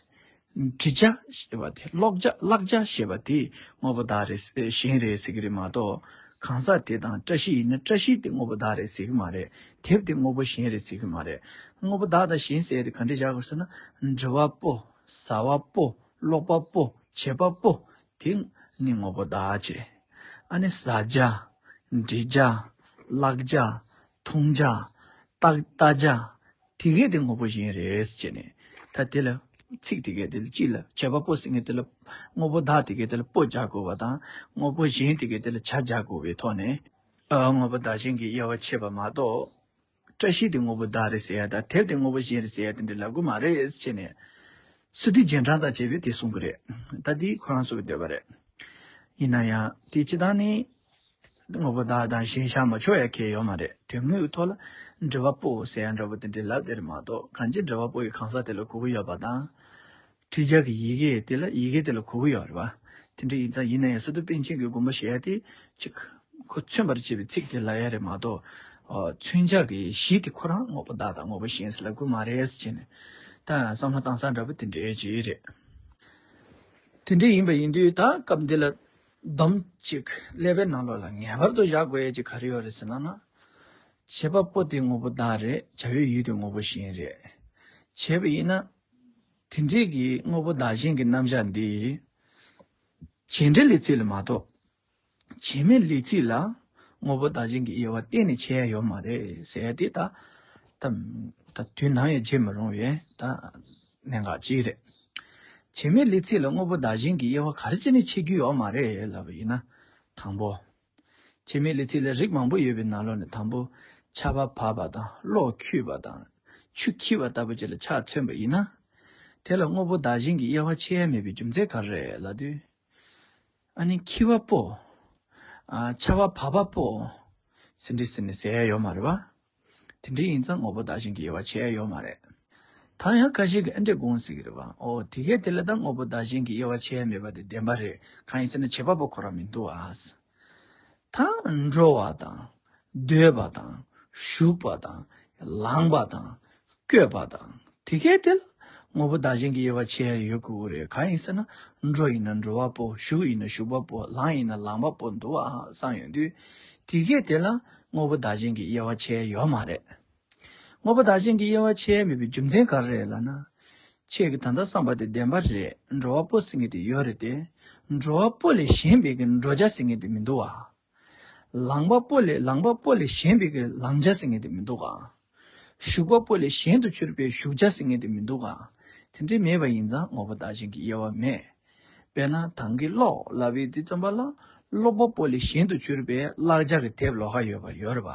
འབྲི་བྱ་ཞེས་པ་དེ། ཀློག་བྱ། བཀླག་བྱ་ཞེས་པ་དེ་དངོས་པོ་བདག་རེད། གཞན་རེད་ཟེར་གྱི་རེད་མ་གཏོགས། གང་ཟག་དེ་དང་། བཀྲ་ཤིས་ཡིན་ན་བཀྲ་ཤིས་དེ་དངོས་པོ་བདག་རེད་ཟེར་གྱི་མ་རེད། དེབ་དེ་དངོས་པོ་གཞན་རེད་ཟེར་གྱི་མ་རེད། དངོས་པོ་བདག་དང་གཞན་ཟེར་ཡ་དེ་ག་འདྲས་བཞག་དགོས་ཟེར་ན། འབྲི་བ་པོ། ཟ་བ་པོ། ཀློག་པ་པོ། བྱེད་པ་པོ། དེ་ནི་དངོས་པོ་བདག་བྱེད། ཨ་ནི་ཟ་བྱ། འབྲི་བྱ། བཀླག་བྱ། མཐོང་བྱ། ལྟ། ལྟ་བྱ། དེ་གས་དེ་དངོས་པོ་གཞན་རེད་ཟེར་ནས། ད་དེ་ལ་ཚིག་དེ་གས་དེ་ལ་སྤྱི་ལ། བྱེད་པ་པོ་ཟེར་མཁན་དེ་ལ། དངོས་པོ་བདག་དེ་གས་དེ་ལ་པོ་རྒྱག་དགོས་པ་དང་། དངོས་པོ་གཞན་དེ་གས་དེ་ལ་བྱ་རྒྱག་དགོས་པའི་ཐོག་ནས། ཨ། དངོས་པོ་བདག་གཞན་གྱི་དབྱེ་བ་ཕྱེ་བ་མ་གཏོགས། བཀྲ་ཤིས་དེ་དངོས་པོ་བདག་རེད་ཟེར་ཡ་དང་། དེབ་དེ་དངོས་པོ་གཞན་རེད་ཟེར་ཡ་དེ་འདྲ་ལབ་ཀྱི་མ་རེད་ཟེར་ནས། སི་ཏུ་རྗེས་འབྲང་དང་བཅས་པས་དེ་གསུང་གི་རེད། ད་འདི་ཁོ་རང་ཚོ་གི་འདོད་པ་རེད། ཡིན་ན་ཡང་དེ་སྤྱིར་བཏང་ནི། དངོས་པོ་བདག་དང་གཞན་བཞག་མ་ཆོག་ཡ་གང་ཡང་ཡོད་མ་རེད། དོན་དངོས་ཀྱི་ཐོག་ལ་འབྲི་བ་པོ་ཟེར་ཡ་འདྲ་པོ་དེ་འདྲའི་ལབ་དེ་རེད་མ་གཏོགས། གང་ཅི་འབྲི་བ་པོ་ཡི་གང་ཟག་དེ་ལ་གོ་གི་ཡོད་པ་དང་། བྲིས་བྱ་གི་ཡི་གེ་དེ་ལ། ཡི་གེ་དེ་ལ་གོ་གི་ཡོད་རེད་པ། དེ་འདྲ་ཡིན་ཙང་། ཡིན་ན་ཡང་སི་ཏུ་པཎ་ཆེན་གྱི་དགོངས་པ་བཞེས་ཡ་དེ་ཅིག་ཁོ་མཚོན་པར་བྱེད་པའི་ཚིག་དེ་ལབ་ཡ་རེད་མ་གཏོགས། ཨ། མཚོན་བྱ་གི་གཞི་དེ་ཁོ་རང་དངོས་པོ་བདག་དང་དངོས་པོ་གཞན་ཟེར་ལབ་ཀྱི་མ་རེད་ཟེར་བྱས་ནས། ད་བསམ་བློ་བཏང་ས་འདྲ་པོ་དེ་འདྲའི་ཅིག་རེད། དེ་འདྲ་ཡིན་པ་ཡིན་དུས། ད་སྐབས་འདི་ལ་སྡོམ་གཅིག་ཀླད་པའི་ནང་ལོགས་ལ་ངེས་པར་དུ་བཞག་དགོས་ཡ་ཅིག་ག་རེ་ཡོད་རེད་ཟེར་ན་ན། བྱེད་པ་པོ་དེ་དངོས་པོ་བདག་རེད། བྱ་བའི་ཡུལ་དེ་དངོས་པོ་གཞན་རེད། བྱས་པ་ཡིན་ན། དེ་འདྲའི་གི་དངོས་པོ་བདག་གཞན་གྱི་རྣམ་གཞག་འདི། བྱེད་འབྲེལ་ལས་ཚིག་ལ་མ་གཏོགས། བྱེད་མེད་ལས་ཚིག་ལ་དངོས་པོ་བདག་གཞན་གྱི་དབྱེ་བ་གཏན་ནས་ཕྱེ་ཡ་ཡོད་མ་རེད་ཟེར་ཡ་དེ། ད་ད་ད་དུས་ནམ་ཡང་བརྗེད་མི་རུང་བའི་ད་གནད་འགག་ཅིག་རེད། བྱེད་མེད་ལས་ཚིག་ལ་དངོས་པོ་བདག་གཞན་གྱི་དབྱེ་བ་ག་རེ་བྱས་ནས་ཕྱེ་རྒྱུ་ཡོད་མ་རེད་ལབ་པ་ཡིན་ན། དང་པོ། བྱེད་མེད་ལས་ཚིག་ལ་རིགས་མང་པོ་ཡོད་པའི་ནང་ལོགས་ནས། དང་པོ། ཆར་པ་བབས་པ་དང་། གློག་འཁྱུད་པ་དང་། ཆུ་འཁྱིལ་བ་ལྟ་བུ་ཅིག་ལ་ཆ་མཚོན་པ་ཡིན་ན། དེ་ལ་དངོས་པོ་བདག་གཞན་གྱི་དབྱེ་བ་ཕྱེ་ཡ་མེད་པའི་རྒྱུ་མཚན་ག་རེ་རེད་ལབ་དུས། ཨ་ནི་འཁྱིལ་བ་པོ། ཨ། ཆར་པ་བབས་པ་པོ། ཟེར་འདྲ་ཟེར་ནས་ཟེར་ཡ་ཡོད་མ་རེད་པ། དེ་འདྲ་ཡིན་ཙང་དངོས་པོ་བདག་གཞན་གྱི་དབྱེ་བ་ཕྱེ་ཡ་ཡོད་མ་རེད། ད་ཡང་ཁ་ཤས་ཀྱིས་ཨ་འདྲས་དགོངས་ཟེར་གྱི་རེད་པ། ཨོ། དེ་གས་དེ་ལ་ད་དངོས་པོ་བདག་གཞན་གྱི་དབྱེ་བ་ཕྱེ་ཡ་མེད་པ་དེ་བདེན་པ་རེད། གང་ཡིན་ཟེར་ན་བྱེད་པ་པོ་ཁོ་རང་མི་འདུག་ཨ། ད་འགྲོ་བ་དང་། སྡོད་པ་དང་། ཞུགས་པ་དང་། ལངས་པ་དང་། བསྐྱོད་པ་དང་། དེ་གས་དེ་ལ་དངོས་པོ་བདག་གཞན་གྱི་དབྱེ་བ་ཕྱེ་ཡ་ཡོད་དགོས་ཀྱི་རེད། གང་ཡིན་ཟེར་ན། འགྲོ་ཡིན་ན་འགྲོ་བ་པོ། ཞུགས་ཡིན་ན་ཞུགས་པ་པོ། ལངས་ཡིན་ན་ལངས་པ་པོ་འདུག་ཨ་བསམ་ཡོང་དུས། དེ་གས་དེ་ལ་དངོས་པོ་བདག་གཞན་གྱི་དབྱེ་བ་ཕྱེ་ཡོད་མ་རེད། དངོས་པོ་བདག་གཞན་གྱི་དབྱེ་བ་ཕྱེ་མེད་པའི་རྒྱུ་མཚན་ག་རེ་རེད་ལབ་ན། ཁྱེད་ཀྱི་ད་ལྟ་བསམ་པ་དེ་བདེན་པ་རེད། འགྲོ་བ་པོ་ཟེར་མཁན་དེ་ཡོད་རེད་དེ། འགྲོ་བ་པོ་ལས་གཞན་པའི་གི་འགྲོ་བྱ་ཟེར་མཁན་དེ་མི་འདུག་བ། ལངས་པ་པོ་ལས་ལངས་པ་པོ་ལས་གཞན་པའི་གི་ལངས་བྱ་ཟེར་མཁན་དེ་མི་འདུག་ག། ཞུགས་པ་པོ་ལས་གཞན་དུ་གྱུར་པའི་ཞུགས་བྱ་ཟེར་མཁན་དེ་མི་འདུག་ག། དེ་འདྲ་མེད་པ་ཡིན་ཙང་དངོས་པོ་བདག་གཞན་གྱི་དབྱེ་བ་མེད། དཔེར་ན་ད་གིན་གློག་ལབ་པའི་དུས་ཙམ་པ་ལ་གློག་པ་པོ་ལས་གཞན་དུ་གྱུར་པའི་གླགས་བྱ་གི་དེབ་ལོགས་ཀ་ཡོད་པ་ཡོད་རེད་པ།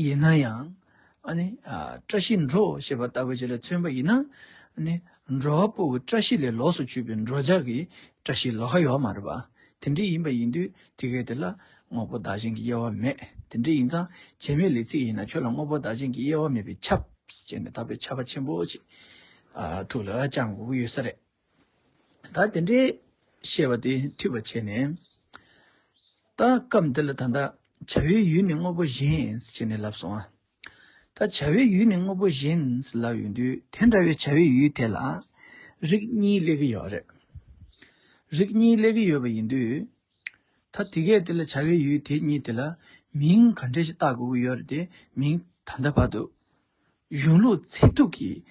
ཡིན་ན་ཡང་། ཨ་ནི། ཨ། བཀྲ་ཤིས་འགྲོ་ཞེས་པ་ལྟ་བུ་ཅིག་ལ་མཚོན་པ་ཡིན་ན། ཨ་ནི། འགྲོ་བ་པོ་གི་བཀྲ་ཤིས་ལས་ལོགས་སུ་གྱུར་པའི་འགྲོ་བྱ་གི་བཀྲ་ཤིས་ལོགས་ཀ་ཡོད་མ་རེད་པ། དེ་འདྲ་ཡིན་པ་ཡིན་དུས་དེ་གས་དེ་ལ་དངོས་པོ་བདག་གཞན་གྱི་དབྱེ་བ་མེད། དེ་འདྲ་ཡིན་ཙང་བྱེད་མེད་ལས་ཚིག་ཡིན་ན་ཁྱོད་ལ་དངོས་པོ་བདག་གཞན་གྱི་དབྱེ་བ་མེད་པས་ཁྱབ་ཅེས་ནས་དག་པའི་ཁྱབ་པ་ཆེན་པོ་ཅིག་ཨ། ཐུགས་ལ་བཅངས་དགོས་ཀྱི་ཡོད་ས་རེད། ད་དེ་འདྲའི་བཤད་པ་དེ་འཐུས་པ་བྱས་ནས། ད་སྐབས་འདི་ལ་ད་ལྟ་བྱ་བའི་ཡུལ་ནི་དངོས་པོ་གཞན་ཟེར་ནས་ལབ་སོང་ཨ། ད་བྱ་བའི་ཡུལ་ནི་དངོས་པོ་གཞན་ཟེར་ལབ་ཡོང་དུས་དེ་འདྲ་བའི་བྱ་བའི་ཡུལ་དེ་ལ་རིགས་གཉིས་སླེབས་ཀྱི་ཡོད་རེད། རིགས་གཉིས་སླེབས་ཀྱི་ཡོད་པ་ཡིན་དུས། ད་དེ་གས་དེ་ལ་བྱ་བའི་ཡུལ་དེ་གཉིས་དེ་ལ་མིང་ག་འདྲ་ཞིག་བཏགས་དགོས་ཀྱི་ཡོད་རེད་དེ། མིང་ད་ལྟ་བར་དུ་གཞུང་ལུགས་ཚད་ཐུབ་ཀྱི་ཨ།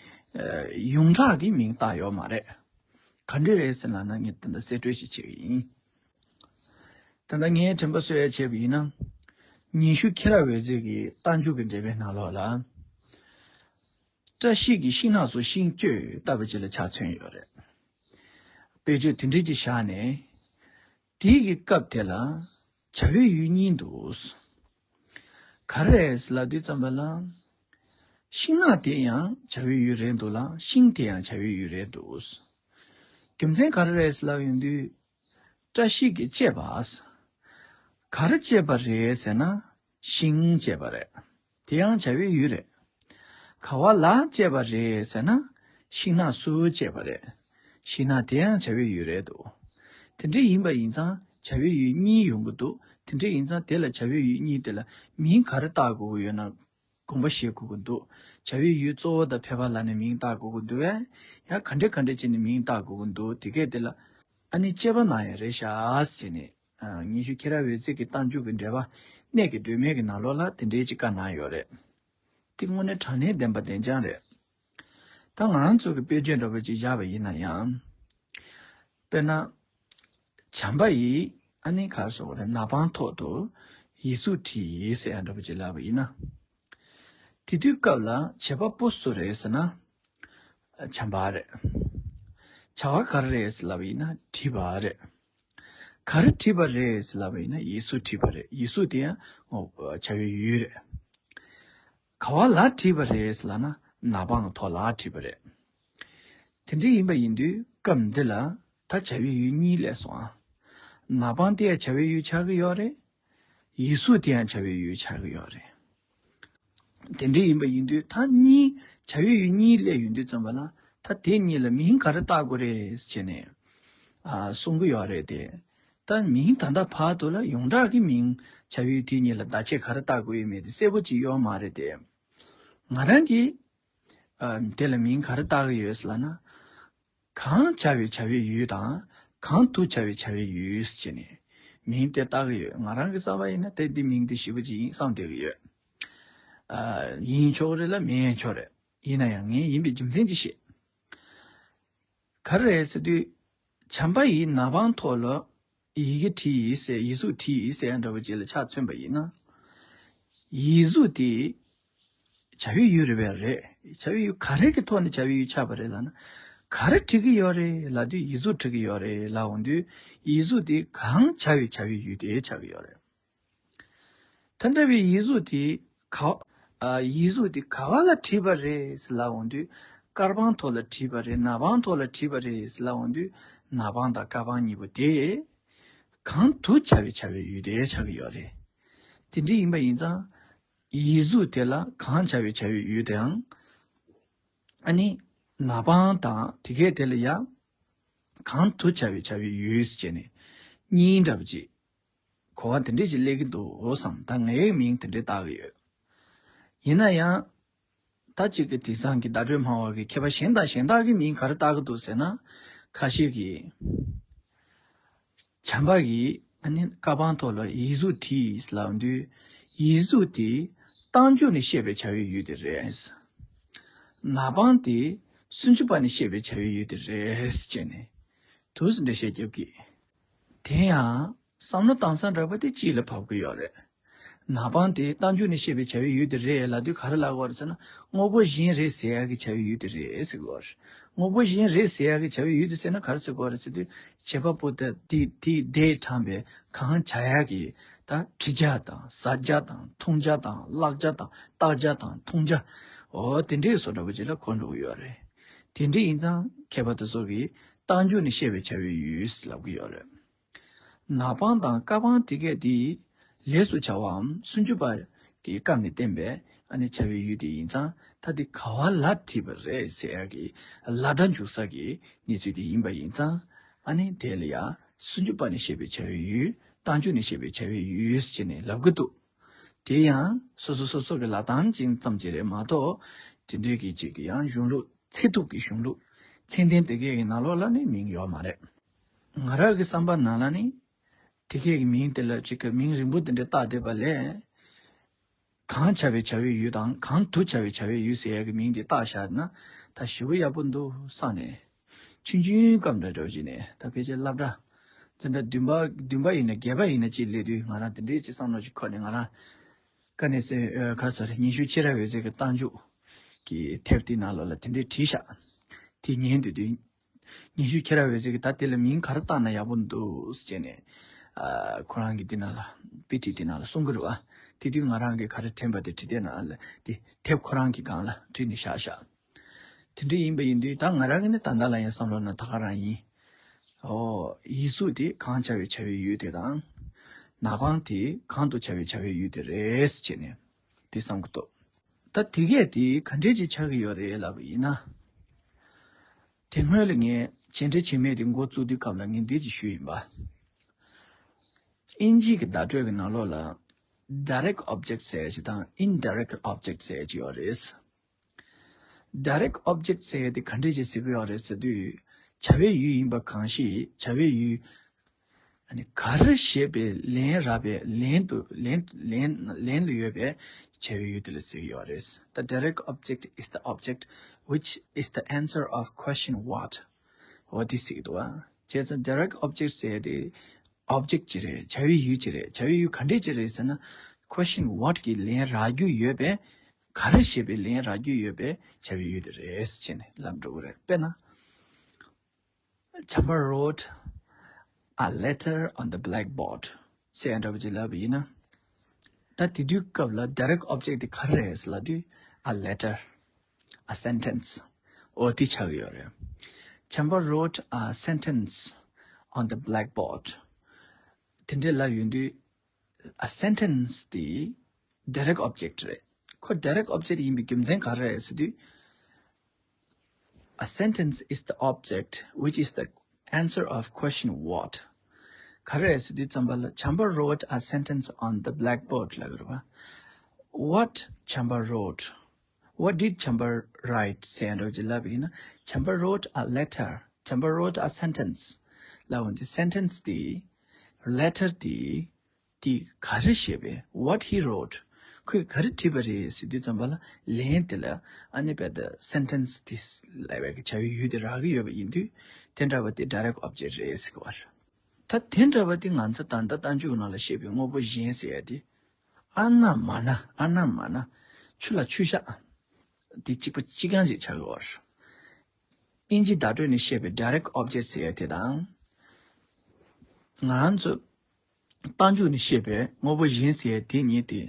ཡོངས་གྲགས་ཀྱི་མིང་བཏགས་ཡོད་མ་རེད། ག་འདྲ་རེད་ཟེར་ལབ་ན་ངས་ད་ལྟ་གསལ་སྤྲོས་ཤིག་བྱེད་ཀྱི་ཡིན། ད་ལྟ་ངས་དྲན་པ་གསོ་ཡ་བྱས་པ་ཡིན་ན། ཉི་ཤུ་ཁྱི་ར་འོད་ཟེར་གྱི་རྟགས་འཇུག་གི་འགྲེལ་པའི་ནང་ལོགས་ལ། བཀྲ་ཤིས་ཀྱི་ཤིང་ནགས་སུ་ཤིང་གཅོད་ལྟ་བུ་ཅིག་ལ་ཆ་མཚོན་ཡོད་རེད། དཔེ་བརྗོད་དེ་འདྲ་ཅིག་བཞག་ནས། དེའི་གི་སྐབས་དེ་ལ་བྱ་བའི་ཡུལ་གཉིས་འདུག། ག་རེ་རེད་ལབ་དུས་ཙམ་པ་ལ། ཤིང་ནགས་དེ་ཡང་བྱ་བའི་ཡུལ་རེད་འདུག་ལ། ཤིང་དེ་ཡང་བྱ་བའི་ཡུལ་རེད་འདུག། རྒྱུ་མཚན་ག་རེ་རེད་ལབ་ཡོང་དུས། བཀྲ་ཤིས་ཀྱིས་གཅོད་པ། ག་རེ་གཅོད་པ་རེད་ཟེར་ན། ཤིང་གཅོད་པ་རེད། དེ་ཡང་བྱ་བའི་ཡུལ་རེད། ག་བ་ལ་གཅོད་པ་རེད་ཟེར་ན། ཤིང་ནགས་སུ་གཅོད་པ་རེད། ཤིང་ནགས་དེ་ཡང་བྱ་བའི་ཡུལ་རེད་འདུག། དེ་འདྲ་ཡིན་པ་ཡིན་ཙང་བྱ་བའི་ཡུལ་གཉིས་ཡོང་གི་འདུག། དེ་འདྲ་ཡིན་ཙང་དེ་ལ་བྱ་བའི་ཡུལ་གཉིས་དེ་ལ་མིང་ག་རེ་བཏགས་དགོས་ཀྱི་ཡོད་ན་དགོངས་པ་བཞེས་དགོས་ཀྱི་འདུག། བྱ་བའི་ཡུལ་གཙོ་བོ་དང་ཕལ་པ་ལ་ནི་མིང་བཏགས་དགོས་ཀྱི་འདུག་བས། ཡང་ག་འདྲ་ག་འདྲ་བྱས་ནས་མིང་བཏགས་དགོས་ཀྱི་འདུག། དེ་གས་དེ་ལ་ཨ་ནི་དཔྱད་པ་གནང་ཡ་རེད་ཤག་ཟེར་ནས། ཨ། ཉི་ཤུ་ཁྱི་ར་འོད་ཟེར་གྱི་རྟགས་འཇུག་གི་འགྲེལ་པ། གནད་ཀྱི་སྒྲོན་མེ་གི་ནང་ལོགས་ལ་དེ་འདྲའི་ཅིག་བཀའ་གནང་ཡོད་རེད། དེ་དངོས་གནས་དྲང་གནས་བདེན་པ་བདེན་རྐྱང་རེད། ད་ང་རང་ཚོ་གི་དཔེ་བརྗོད་འདྲ་པོ་ཅིག་བཞག་པ་ཡིན་ན་ཡང་། དཔེར་ན། བྱམས་པ་ཡིས་ཨ་ནི་ག་རེ་ཟེར་དགོས་རེད། ནག་པང་ཐོག་ཏུ་ཡིག་གཟུགས་བྲིས་ཟེར་ཡ་འདྲ་པོ་ཅིག་ལབ་པ་ཡིན་ན། དེ་དུས་སྐབས་ལ་བྱེད་པ་པོ་སུ་རེད་ཟེར་ན། བྱམས་པ་རེད། བྱ་བ་ག་རེ་རེད་ཟེར་ལབ་པ་ཡིན་ན་བྲིས་པ་རེད། ག་རེ་བྲིས་པ་རེད་ཟེར་ལབ་པ་ཡིན་ན་ཡིག་གཟུགས་བྲིས་པ་རེད། ཡིག་གཟུགས་དེ་ཡང་བྱ་བའི་ཡུལ་རེད། ག་བ་ལ་བྲིས་པ་རེད་ཟེར་ལབ་ན་ནག་པང་གི་ཐོག་ལ་བྲིས་པ་རེད། དེ་འདྲ་ཡིན་པ་ཡིན་དུས་སྐབས་འདི་ལ་ད་བྱ་བའི་ཡུལ་གཉིས་སླེབས་སོང་ཨ། ནག་པང་དེ་ཡང་བྱ་བའི་ཡུལ་ཆགས་ཀྱི་ཡོད་རེད། ཡིག་གཟུགས་དེ་ཡང་བྱ་བའི་ཡུལ་ཆགས་ཀྱི་ཡོད་རེད། དེ་འདྲ་ཡིན་པ་ཡིན་དུས་ད་གཉིས་བྱ་བའི་ཡུལ་གཉིས་སླེབས་ཡོང་དུས་ཙམ་པ་ལ་ད་དེ་གཉིས་ལ་མིང་ག་རེ་བཏགས་དགོས་རེད་ཟེར་ནས་ཨ་གསུང་གི་ཡོད་རེད་དེ། ད་མིང་ད་ལྟ་བར་དུ་ལ་ཡོངས་གྲགས་ཀྱི་མིང་བྱ་བའི་ཡུལ་དེ་གཉིས་ལ་བརྡ་ཆད་ག་རེ་བཏགས་དགོས་ཡོད་མེད་དེ་གསལ་པོ་ཅིག་ཡོད་མ་རེད་དེ། ང་རང་གིས་ཨ་དེ་ལ་མིང་ག་རེ་བཏགས་ཀྱི་ཡོད་ཟེར་ལབ་ན། གང་བྱ་བའི་བྱ་བའི་ཡུལ་དང་། གང་དུ་བྱ་བའི་བྱ་བའི་ཡུལ་ཟེར་ནས་མིང་དེ་བཏགས་ཀྱི་ཡོད། ང་རང་གི་བསམ་པ་ཡིན་ན་དེ་འདི་མིང་འདི་ཞེ་པོ་ཅིག་ཡིན་བསམ་བསྡད་ཀྱི་ཡོད། ཨ་ཡིན་ཆོག་རེད་ལ་མིན་ཡང་ཆོག་རེད། ཡིན་ན་ཡང་ངས་ཡིན་པའི་རྒྱུ་མཚན་ཅིག་བཤད། ག་རེ་རེད་ཟེར་དུས། བྱམས་པ་ཡིས་ནག་པང་ཐོག་ལ་ཡི་གེ་བྲིས་ཡིན་ཟེར། ཡིག་གཟུགས་བྲིས་ཡིན་ཟེར་ཡ་འདྲ་བོ་ཅིག་ལ་ཆ་མཚོན་པ་ཡིན་ན། ཡིག་གཟུགས་དེ་བྱ་བའི་ཡུལ་རེད་པས་རེད། བྱ་བའི་ཡུལ་ག་རེ་གི་ཐོག་ནས་བྱ་བའི་ཡུལ་ཆགས་པ་རེད་ལབ་ན། ག་རེ་བྲིས་ཀྱི་ཡོད་རེད་ལབ་དུས་ཡིག་གཟུགས་བྲིས་ཀྱི་ཡོད་རེད་ལབ་འོང་དུས་ཡིག་གཟུགས་དེ་གང་བྱ་བའི་བྱ་བའི་ཡུལ་དེ་ཆགས་ཀྱི་ཡོད་རེད། ད་ལྟ་བའི་ཡིག་གཟུགས་དེ་ག་ཨ་ཡིག་གཟུགས་དེ་ག་བ་ལ་བྲིས་པ་རེད་ཟེར་ལབ་འོང་དུས། དཀར་པང་ཐོག་ལ་བྲིས་པ་རེད། ནག་པང་ཐོག་ལ་བྲིས་པ་རེད་ཟེར་ལབ་འོང་དུས། ནག་པང་དང་དཀར་པང་གཉིས་པོ་དེ་གང་དུ་བྱ་བའི་བྱ་བའི་ཡུལ་དེ་ཆགས་ཀྱི་ཡོད་རེད། དེ་འདྲ་ཡིན་པ་ཡིན་ཙང་། ཡིག་གཟུགས་དེ་ལ་གང་བྱ་བའི་བྱ་བའི་ཡུལ་དེའང་། ཨ་ནི། ནག་པང་དང་དེ་གས་དེ་ལ་ཡང་། གང་དུ་བྱ་བའི་བྱ་བའི་ཡུལ་ཟེར་བྱས་ནས། གཉིས་འདྲ་པོ་ཅིག་གོ་བ་དེ་འདྲས་ཅིག་སླེབས་ཀྱི་འདུག་བསམ། ད་ངའི་མིང་དེ་འདྲས་བཏགས་ཀྱི་ཡོད། ཡིན་ན་ཡང་། ད་ཅིག་གི་དེང་སང་གི་བརྡ་སྤྲོད་སྨྲ་བ་གི་མཁས་པ་གཞན་དང་གཞན་དག་གིས་མིང་ག་རེ་བཏགས་ཀྱི་འདུག་ཟེར་ན། ཁ་ཤས་ཀྱིས། བྱམས་པ་ཡིས་ ཨ་ནི་ཀ་པང་ཐོག་ལ་ཡིག་གཟུགས་བྲིས་ལབ་དུས། ཡིག་གཟུགས་དེ་རྟགས་འཇུག་ནས་བཤད་པའི་བྱ་བའི་ཡུལ་དེ་རེད། ན་པང་དེ་སུམ་ཅུ་པ་ནས་བཤད་པའི་བྱ་བའི་ཡུལ་དེ་རེད་ཅེས་ནས་དུས་སུ་འགྲེལ་བཤད་རྒྱབ་ཀྱི། དེ་ཡང་བསམ་བློ་བཏང་ས་འདྲ་པོ་དེ་གཅིག་ལ་བབས་ཀྱི་ཡོད་རེད། ན་པང་དེ་རྟགས་འཇུག་ནས་བཤད་པའི་བྱ་བའི་ཡུལ་དེ་རེད་ལབ་དུས། ག་རེ་ལབ་དགོས་རེད་ཟེར་ན། དངོས་པོ་གཞན་རེད་ཟེར་ཡག་གི་བྱ་བའི་ཡུལ་དེ་རེད་ཟེར་དགོས་རེད། དངོས་པོ་གཞན་རེད་ཟེར་ཡག་གི་བྱ་བའི་ཡུལ་དེ་ཟེར་ན་ག་རེ་ཟེར་དགོས་རེད་ཟེར་དུས། བྱེད་པ་པོ་དེ་དེ་དེ་དེས་དྲངས་པའི་གང་བྱ་ཡག་གི་ད་འབྲི་བྱ་དང་ཟ་བྱ་དང་འཐུང་བྱ་དང་བཀླག་བྱ་དང་བལྟ་བྱ་དང་མཐོང་བྱ། འོ་དེ་འདྲའི་བཟོ་འདྲ་པོ་ཅིག་ལ་གོ་འགྲོ་གི་ཡོད་རེད། དེ་འདྲ་ཡིན་ཙང་མཁས་པ་དེ་ཚོ་གིས་རྟགས་འཇུག་ནས་བཤད་པའི་བྱ་བའི་ཡུལ་ལབ་ཀྱི་ཡོད་རེད། ན་པང་དང་ཀ་པང་དེ་གས་དེ་ལས་སུ་བྱ་བའམ་སུམ་ཅུ་པ་གི་སྐབས་ནས་བསྟན་པའི་ཨ་ནི་བྱ་བའི་ཡུལ་དེ་ཡིན་ཙང་། ད་དེ་ག་བ་ལ་བྲིས་པ་རེད་ཟེར་ཡག་གི་ལ་སྒྲ་འཇུག་ས་གི་གནས་ཚུལ་དེ་ཡིན་པ་ཡིན་ཙང་། ཨ་ནི་དེ་ལ་ཡང་སུམ་ཅུ་པ་ནས་བཤད་པའི་བྱ་བའི་ཡུལ། རྟགས་འཇུག་ནས་བཤད་པའི་བྱ་བའི་ཡུལ་ཟེར་ནས་ལབ་ཀྱི་འདུག་དེ་ཡང་སོ་སོ་སོ་སོ་གི་ལབ་སྟངས་ཅན་ཙམ་ཅིག་རེད་མ་གཏོགས། དེ་འདྲའི་གི་ཅིག་གི་ཡང་གཞུང་ལུགས། ཚད་ཐུབ་ཀྱི་གཞུང་ལུགས། ཚད་ལྡན་དེ་གའི་གི་ནང་ལོགས་ལ་ནི་མིང་ཡོད་མ་རེད། ང་རང་གི་བསམ་པ་ནང་ལ་ནི། དེ་གའི་གི་མིང་དེ་ལ་ཅིག་གི་མིང་རིང་པོ་དེ་འདྲ་བཏགས་བསྡད་པ་ལས། གང་བྱ་བའི་བྱ་བའི་ཡུལ་དང་། གང་དུ་བྱ་བའི་བྱ་བའི་ཡུལ་ཟེར་ཡག་གི་མིང་དེ་བཏགས་བཞག་ན་ད་ཞེ་པོ་ཡག་པོ་འདུག་བསམ་ནས། ཆུང་ཆུང་སྐབས་འདྲ་འདྲ་བོ་ཅིག་ནས། ད་ཕལ་ཆེར་སློབ་གྲྭ་འཛིན་གྲྭ་བདུན་པ་བདུན་པ་ཡིན་ན་བརྒྱད་པ་ཡིན་ན་ཅིག་སླེབས་དུས། ང་རང་དེ་འདྲའི་ཅིག་བསམ་བློ་ཅིག་འཁོར་ནས། ང་རང་དཀའ་གནད་གསལ་ཨ་ག་རེ་ཟེར། ཉི་ཤུ་ཁྱེད་རང་འོད་ཟེར་གྱི་རྟགས་འཇུག་གི་དེབ་དེ་ནང་ལོགས་ལ་དེ་འདྲའི་བྲིས་བཞག་དེ་ཉན་དུས་དུས། ཉི་ཤུ་ཁྱེད་རང་འོད་ཟེར་གྱིས་ད་དེ་ལ་མིང་ག་རེ་བཏགས་ན་ཡག་པོ་འདུག་ཟེར་ནས། ཨ་ཁོ་རང་གིས་དེ་ནང་ལ་དཔེ་ཁྲིད་དེ་ནང་ལ་གསུང་གི་རེད་བ། དེ་དུས་ང་རང་གིས་ག་རེ་དྲན་པ་དེ་བྲིས་དེ་ནང་ལ་དེ་དེབ་ཁོ་རང་གི་སྒང་ལ་བྲིས་ནས་བཞག་བཞག་དེ་འདྲ་ཡིན་པ་ཡིན་དུས། ད་ང་རང་གི་ནི་ད་ལྟ་ལ་ཡང་བསམ་བློ་ནང་ད་ག་རང་ཡིན། ཨོ། ཡིག་གཟུགས་དེ་གང་བྱ་བའི་བྱ་བའི་ཡུལ་དེ་དང་། ན་པང་དེ་གང་དུ་བྱ་བའི་བྱ་བའི་ཡུལ་དེ་རེད་ཟེར་བྱས་ནས་དེ་བསམ་གྱི་འདུག་ད་དེ་གས་དེ་ག་འདྲས་ཅིག་ཆགས་ཀྱི་ཡོད་རེད་ལབ་པ་ཡིན་ན། དེ་སྔོན་ལ་ངས་བྱས་འབྲས་བྱས་མེད་དེ་འགོ་བཙུགས་དུས་སྐབས་ལ་ངས་འདི་ཅིག་ཞུས་ཡིན་པ། དབྱིན་ཇིའི་གི་བརྡ་སྤྲོད་ཀྱི་ནང་ལོགས་ལ་direct object ཟེར་ཡ་ཅིག་དང་indirect object ཟེར་ཡ་ཅིག་ཡོད་རེད། direct object ཟེར་ཡ་དེ་ག་འདྲས་ཅིག་ཟེར་གྱི་ཡོད་རེད་ཟེར་དུས། བྱ་བའི་ཡུལ་ཡིན་པ་གང་ཞིག་བྱ་བའི་ཡུལ། ཨ་ནི་ག་རེ་ཞེས་པའི་ལན་རག་པའི་ལན་དུ་ལན་ལན་ལན་ལ་ཡོད་པའི་བྱ་བའི་ཡུལ་དེ་ལ་ཟེར་གྱི་ཡོད་རེད། The direct object is the object which is the answer of question what. འོ་དེ་ཟེར་གྱི་འདུག་བ། བྱས་ཙང་direct object ཟེར་དེ་object ཅིག་རེད། བྱ་བའི་ཡུལ་ཅིག་རེད། བྱ་བའི་ཡུལ་ག་འདྲས་ཅིག་རེད་ཟེར་ན། question what གི་ལན་རག་རྒྱུ་ཡོད་པའི། ག་རེ་ཞེས་པའི་ལན་རག་རྒྱུ་ཡོད་པའི་བྱ་བའི་ཡུལ་དེ་རེད་ཟེར་ནས་ལབ་འགྲོ་གི་རེད། དཔེར་ན། བྱམས་པ་wrote a letter on the blackboard ཟེར་ཡ་འདྲ་པོ་ཅིག་ལབ་པ་ཡིན་ན། ད་དེ་དུས་སྐབས་ལ་direct object དེ་ག་རེ་རེད་ལབ་དུས། a letter, a sentence འོ་དེ་ཆགས་ཀྱི་ཡོད་རེད། བྱམས་པ་wrote a sentence on the blackboard དེ་འདྲས་ལབ་ཡོང་དུས། a sentence དེ་direct object རེད། ཁོ་direct object ཡིན་པའི་རྒྱུ་མཚན་ག་རེ་རེད་ཟེར་དུས། A sentence is the object which is the answer of question what. ག་རེ་རེད་ཟེར་དུས་ཙམ་པ་ལ། བྱམས་པ་wrote a sentence on the blackboard ལབ་ཀྱི་རེད་བ། What བྱམས་པ་wrote? What did བྱམས་པ write ཟེར་ཡ་འདྲ་བོ་ཅིག་ལབ་པ་ཡིན་ན། བྱམས་པ་wrote a letter. བྱམས་པ་wrote a sentence ལབ་འོང་དུས། sentence དེ། letter དེ། དེ་ག་རེ་བཤད་པས། what he wrote. ཁོས་ག་རེ་བྲིས་པ་རེད་ཟེར་དུས་ཙམ་པ་ལ། ལན་དེ་ལ་ཨ་ནི་བྱས་ད་sentence དེ་ལབ་པའི་བྱ་བའི་ཡུལ་དེ་རག་གི་ཡོད་པ་ཡིན་དུས། དེ་འདྲ་བ་དེ་direct object རེད་ཟེར་གི་བ་རེད། ད་དེ་འདྲ་བ་དེ་ང་ཚོ་ད་ལྟ་རྟགས་འཇུག་ནང་ལ་བཤད་པའི་དངོས་པོ་གཞན་ཟེར་ཡ་དེ། ཨ་ན་མ་ན། ཨ་ན་མ་ན། ཆུ་ལ་ཆུ་བཞག་དེ་གཅིག་པ་གཅིག་རྐྱང་ཞིག་ཆགས་ཀྱི་ཡོད་རེད། དབྱིན་ཇི་བརྡ་སྤྲོད་ནས་བཤད་པའི་direct object ཟེར་ཡ་དེ་དང་། ང་ཚོ་རྟགས་འཇུག་ནས་བཤད་པའི་དངོས་པོ་གཞན་ཟེར་ཡ་དེ་གཉིས་དེ།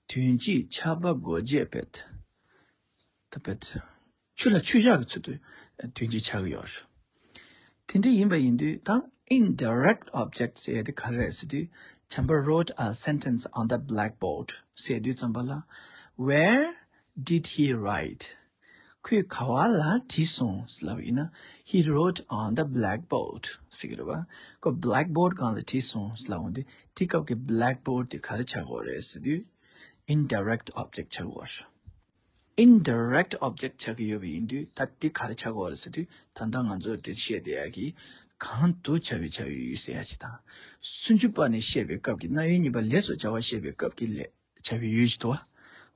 དོན་སྤྱིའི་ཆགས་པ་སྒོ་འབྱེད་པའི། ད་པའི། ཆུ་ལ་ཆུ་བཞག་གི་ཚུལ་དུ་དོན་སྤྱི་ཆགས་ཀྱི་ཡོད་རེད། དེ་འདྲ་ཡིན་པ་ཡིན་དུས་ད་indirect object ཟེར་ཡ་དེ་ག་རེ་རེད་ཟེར་དུས། བྱམས་པ་wrote a sentence on the blackboard ཟེར་དུས་ཙམ་པ་ལ། Where did he write? ཁོས་ག་བ་ལ་བྲིས་སོང་ལབ་ཡིན་ན། He wrote on the blackboard ཟེར་གི་རེད་བ། ཁོ་blackboard སྒང་ལ་བྲིས་སོང་ལབ་འོང་དུས། དེ་སྐབས་ཀྱི་blackboard དེ་ག་རེ་ཆགས་ཀྱི་ཡོད་རེད་ཟེར་དུས། indirect object ཆགས་ཀྱི་ཡོད་རེད། indirect object ཆགས་ཀྱི་ཡོད་པ་ཡིན་དུས། ད་འདི་ག་རེ་ཆགས་ཀྱི་ཡོད་རེད་ཟེར་དུས། ད་ལྟ་ང་ཚོས་འདིར་བཤད་བསྡད་ཡག་གི་ གང་དུ་བྱ་བའི་བྱ་བའི་ཡུལ་ཟེར་ཡ་ཅིག་དང་། སུམ་ཅུ་པ་ནས་བཤད་པའི་སྐབས་ཀྱི་རྣམ་དབྱེ་གཉིས་པ་ལས་སུ་བྱ་བ་བཤད་པའི་སྐབས་ཀྱི་ལས་བྱ་བའི་ཡུལ་ཞིག་ཏུ་བ།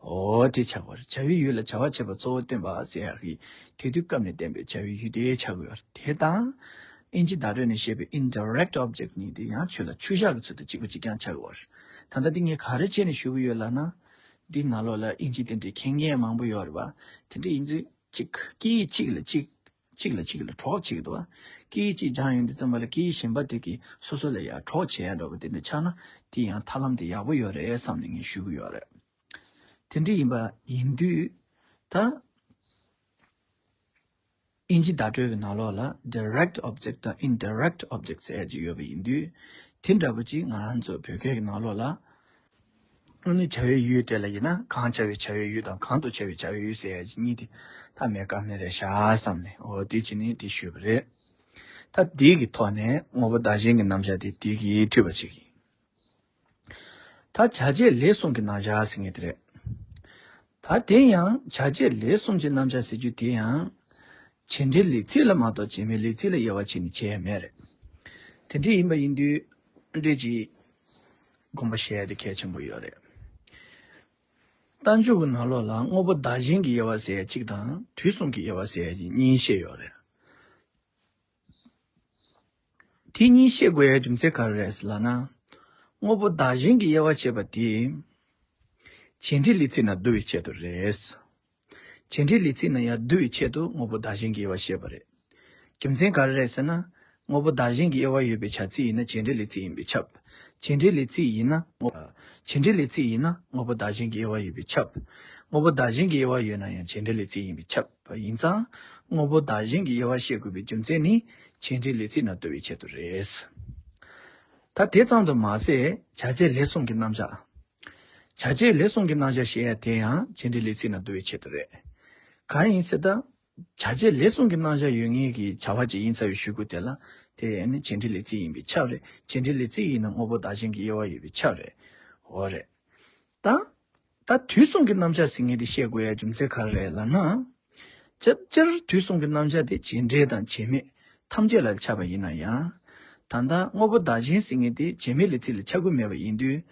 འོ་དེ་ཆགས་པ་རེད། བྱ་བའི་ཡུལ་ལ་བྱ་བ་བྱེད་པ་གཙོ་བོ་བསྟན་པ་ཟེར་ཡ་གི་དེ་དུས་སྐབས་ནས་བསྟན་པའི་བྱ་བའི་ཡུལ་དེ་ཆགས་དགོས་པ་རེད། དེ་དང་། ཨིན་ཇི་བརྡ་སྤྲོད་ནས་བཤད་པའི་indirect object གཉིས་དེ་ཡང་ཆོས་ལ་ཆོས་བཞག་གི་ཚུལ་དུ་གཅིག་པ་གཅིག་རྐྱང་ཆགས་དགོས་པ་རེད། ད་ལྟ་འདི་ངས་ག་རེ་བྱས་ནས་ཞུ་གི་ཡོད་ལབ་ན། འདི་ནང་ལོགས་ལ་ཨིན་ཇི་དེ་འདྲའི་མཁྱེན་མཁན་མང་པོ་ཡོད་རེད་པ། དེ་འདྲའི་ཡིན་ཚུལ་གཅིག་སྐད་ཡིག་གཅིག་ལ་གཅིག་གཅིག་ལ་གཅིག་ལ་གྲོགས་བྱེད་ཀྱི་འདུག་བ། སྐད་ཡིག་གཅིག་སྦྱངས་ཡོང་དུས་ཙམ་པ་ལ་སྐད་ཡིག་གཞན་པ་དེ་གིས་སོ་སོ་ལ་ཡང་གྲོགས་བྱེད་ཡ་འདྲ་པོ་དེ་འདྲ་ཆགས་ན། དེ་ཡང་ཐབས་ལམ་དེ་ཡག་པོ་ཡོད་རེད་བསམ་ནས་ངས་ཞུ་གི་ཡོད་རེད། དེ་འདྲ་ཡིན་པ་ཡིན་དུས། ད། ཨིན་ཇི་བརྡ་སྤྲོད་ཀྱི་ནང་ལོགས་ལ་direct object དང་indirect object ཟེར་ཡ་ཅིག་ཡོད་པ་ཡིན་དུས། དེ་འདྲ་པོ་ཅིག་ང་རང་ཚོ་བོད་སྐད་ཀྱི་ནང་ལོགས་ལ། དངོས་གནས་བྱ་བའི་ཡུལ་དེ་ལ་ཡིན་ན་གང་བྱ་བའི་བྱ་བའི་ཡུལ་དང་གང་དུ་བྱ་བའི་བྱ་བའི་ཡུལ་ཟེར་ཡ་གཉིས་དེ་ད་མེད་ཀ་མེད་རེད་ཤག་བསམ་ནས། འོ་དེ་བྱས་ནས་དེ་ཞུས་པ་རེད། ད་དེའི་གི་ཐོག་ནས་དངོས་པོ་བདག་གཞན་གྱི་རྣམ་གཞག་དེ་དེ་གིས་འཐུས་པ་ཞིག་ཡིན། ད་བྱ་བྱེད་ལས་གསུམ་གྱི་རྣམ་གཞག་ཟེར་མཁན་དེ་རེད། ད་དེ་ཡང་བྱ་བྱེད་ལས་གསུམ་གྱི་རྣམ་གཞག་ཟེར་རྒྱུ་དེ་ཡང་། བྱེད་འབྲེལ་ལས་ཚིག་ལ་མ་གཏོགས་བྱེད་མེད་ལས་ཚིག་ལ་དབྱེ་བ་ཕྱེ་ནས་བྱས་ཡ་མེད་རེད། དེ་འདྲ་ཡིན་པ་ཡིན་དུས། འདྲེ་ཅིག་དགོངས་པ་བཞེས་ཡ་དེ་གལ་ཆེན་པོ་ཡོད་རེད། རྟགས་འཇུག་གི་ནང་ལོགས་ལ་དངོས་པོ་བདག་གཞན་གྱི་དབྱེ་བ་ཟེར་ཡ་གཅིག་དང་དུས་གསུམ་གྱི་དབྱེ་བ་ཟེར་ཡ་གཉིས་བཤད་ཡོད་རེད། དེ་གཉིས་བཤད་དགོས་ཡ་རྒྱུ་མཚན་ག་རེ་རེད་ལབ་ན། དངོས་པོ་བདག་གཞན་གྱི་དབྱེ་བ་བྱེད་པ་དེ། བྱེད་འབྲེལ་ལས་ཚིག་ནང་བསྡུ་བའི་ཆེད་དུ་རེད། བྱེད་འབྲེལ་ལས་ཚིག་ནང་ཡང་བསྡུ་བའི་ཆེད་དུ་དངོས་པོ་བདག་གཞན་གྱི་དབྱེ་བ་བཤད་པ་རེད། རྒྱུ་མཚན་ག་རེ་རེད་ཟེར་ན། དངོས་པོ་བདག་གཞན་གྱི་དབྱེ་བ་ཡོད་པའི་བྱ་ཚིག་ཡིན་ན་བྱེད་འབྲེལ་ལས་ཚིག་ཡིན་པས་ཁྱབ། བྱེད་འབྲེལ་ལས་ཚིག་ཡིན་ན་དངོས། བྱེད་འབྲེལ་ལས་ཚིག་ཡིན་ན་དངོས་པོ་བདག་གཞན་གྱི་དབྱེ་བ་ཡོད་པས་ཁྱབ། དངོས་པོ་བདག་གཞན་གྱི་དབྱེ་བ་ཡོད་ན་ཡང་བྱེད་འབྲེལ་ལས་ཚིག་ཡིན་པས་ཁྱབ་པ་ཡིན་ཙང་། དངོས་པོ་བདག་གཞན་གྱི་དབྱེ་བ་བཤད་དགོས་པའི་རྒྱུ་མཚན་ནི། བྱེད་འབྲེལ་ལས་ཚིག་ནང་བསྡུ་བའི་ཆེད་དུ་རེད། ད་དེ་ཙམ་དུ་མ་ཟད་བྱ་བྱེད་ལས་གསུམ་གྱི་རྣམ་གཞག་བྱ་བྱེད་ལས་གསུམ་གྱི་རྣམ་གཞག་ཞེས་ཡ་དེ་ཡང་བྱེད་འབྲེལ་ལས་ཚིག་ནང་བསྡུ་བའི་ཆེད་དུ་རེད། གང་ཡིན་ཟེར་ན། བྱ་བྱེད་ལས་གསུམ་གྱི་རྣམ་གཞག་ཡོད་མཁན་གྱི་བྱ་བ་ཅིག་ཡིན་ཚར་བའི་གཞུག་གུ་དེ་ལ་དེ་ནི་བྱེད་འབྲེལ་ལས་ཚིག་ཡིན་པས་ཁྱབ་རེད། བྱེད་འབྲེལ་ལས་ཚིག་ཡིན་ན་དངོས་པོ་བདག་གཞན་གྱི་དབྱེ་བ་ཡོད་པས་ཁྱབ་རེད། འོ་རེད། ད། ད་དུས་གསུམ་གྱི་རྣམ་གཞག་ཟེར་མཁན་དེ་བཤད་དགོས་ཡ་རྒྱུ་མཚན་ག་རེ་རེད་ལབ་ན། སྤྱིར་སྤྱིར་དུས་གསུམ་གྱི་རྣམ་གཞག་དེ་བྱེད་འབྲེལ་དང་བྱེད་མེད་ཐམས་ཅད་ལ་ཁྱབ་པ་ཡིན་ན་ཡང་། ད་ལྟ་དངོས་པོ་བདག་གཞན་ཟེར་མཁན་དེ་བྱེད་མེད་ལས་ཚིག་ལ་ཁྱབ་ཀྱི་མེད་པ་ཡིན་དུས།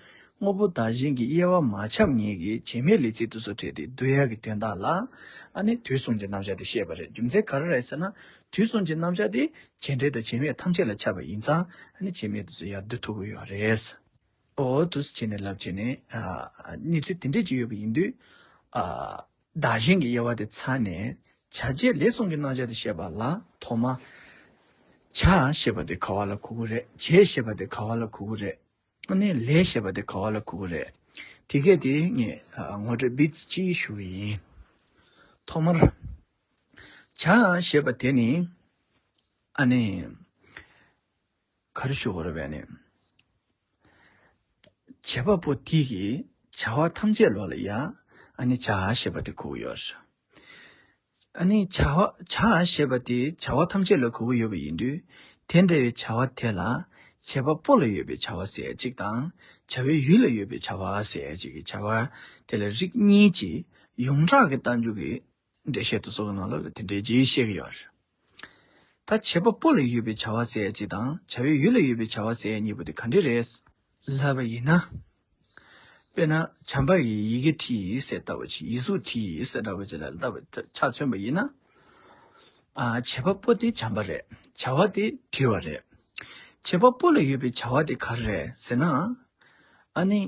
དངོས་པོ་བདག་གཞན་གྱི་དབྱེ་བ་མ་ཁྱབ་མཁན་གྱི་བྱེད་མེད་ལས་ཚིག་དེ་ཚོ་བྲལ་ཏེ་བསྡུ་ཡ་གི་དོན་དག་ལ། ཨ་ནི་དུས་གསུམ་གྱི་རྣམ་གཞག་དེ་བཤད་པ་རེད། རྒྱུ་མཚན་ག་རེ་རེད་ཟེར་ན། དུས་གསུམ་གྱི་རྣམ་གཞག་དེ་བྱེད་འབྲེལ་དང་བྱེད་མེད་ཐམས་ཅད་ལ་ཁྱབ་པ་ཡིན་ཙང་ཨ་ནི་བྱེད་མེད་དེ་ཚོ་ཡར་བསྡུ་ཐུབ་ཀྱི་ཡོད་རེད། འོ་འདུག་སེ་བྱས་ནས་ལབ་བྱས་ནས། ཨ། གནས་ཚུལ་དེ་འདྲས་ཅིག་ཡོད་པ་ཡིན་དུས། ཨ། བདག་གཞན་གྱི་དབྱེ་བ་དེ་ཚར་ནས། བྱ་བྱེད་ལས་གསུམ་གྱི་རྣམ་གཞག་དེ་བཤད་པ་ལ་ཐོག་མ། བྱ་ཞེས་པ་དེ་ག་བ་ལ་གོ་གི་རེད། བྱེད་ཞེས་པ་དེ་ག་བ་ལ་གོ་གི་རེད། ཨ་ནི་ལས་ཞེས་པ་དེ་ག་བ་ལ་གོ་གི་རེད། དེ་གས་དེ་ངས་ཨ་ངོ་སྤྲོད་བིས་གཅིག་ཞུ་གི་ཡིན། ཐོག་མར། བྱ་ཞེས་པ་དེ་ནི། ཨ་ནི། ག་རེ་ཞུ་དགོས་རེད་པས་ནི། བྱེད་པ་པོ་དེ་གིས་བྱ་བ་ཐམས་ཅད་ལོ་ལ་ཡ། ཨ་ནི་བྱ་ཞེས་པ་དེ་གོ་གི་ཡོད་རེད། ཨ་ནི་བྱ་བ་བྱ་ཞེས་པ་དེ་བྱ་བ་ཐམས་ཅད་ལ་གོ་གི་ཡོད་པ་ཡིན་དུས། དེ་འདྲ་བའི་བྱ་བ་དེ་ལ་བྱེད་པ་པོ་ལ་ཡོད་པའི་བྱ་བ་ཟེར་ཡ་གཅིག་དང་། བྱ་བའི་ཡུལ་ལ་ཡོད་པའི་བྱ་བ་ཟེར་ཡ་གཅིག་གི་བྱ་བ་དེ་ལ་རིགས་གཉིས་ཀྱི་ཡོངས་གྲགས་ཀྱི་རྟགས་འཇུག་གི་འགྲེལ་བཤད་དེ་ཚོ་གི་ནང་ལོགས་ལ་དེ་འདྲའི་ཅིག་བཤད་ཀྱི་ཡོད་རེད། ད་བྱེད་པ་པོ་ལ་ཡོད་པའི་བྱ་བ་ཟེར་ཡ་གཅིག་དང་བྱ་བའི་ཡུལ་ལ་ཡོད་པའི་བྱ་བ་ཟེར་ཡ་གཉིས་པོ་དེ་ག་འདྲ་རེད་ལབ་པ་ཡིན་ན། དཔེར་ན་བྱམས་པ་ཡིས་ཡི་གེ་བྲིས་ཟེར་ལྟ་བུ་ཅིག་ཡིག་གཟུགས་བྲིས་ཟེར་ལྟ་བུ་ཅིག་ལ་ལྟ་བུ་ཆ་མཚོན་པ་ཡིན་ན། ཨ། བྱེད་པ་པོ་དེ་བྱམས་པ་རེད། བྱ་བ་དེ་བྲིས་པ་རེད། བྱེད་པ་པོ་ལ་ཡོད་པའི་བྱ་བ་དེ་ག་རེ་རེད་ཟེར་ན། ཨ་ནི།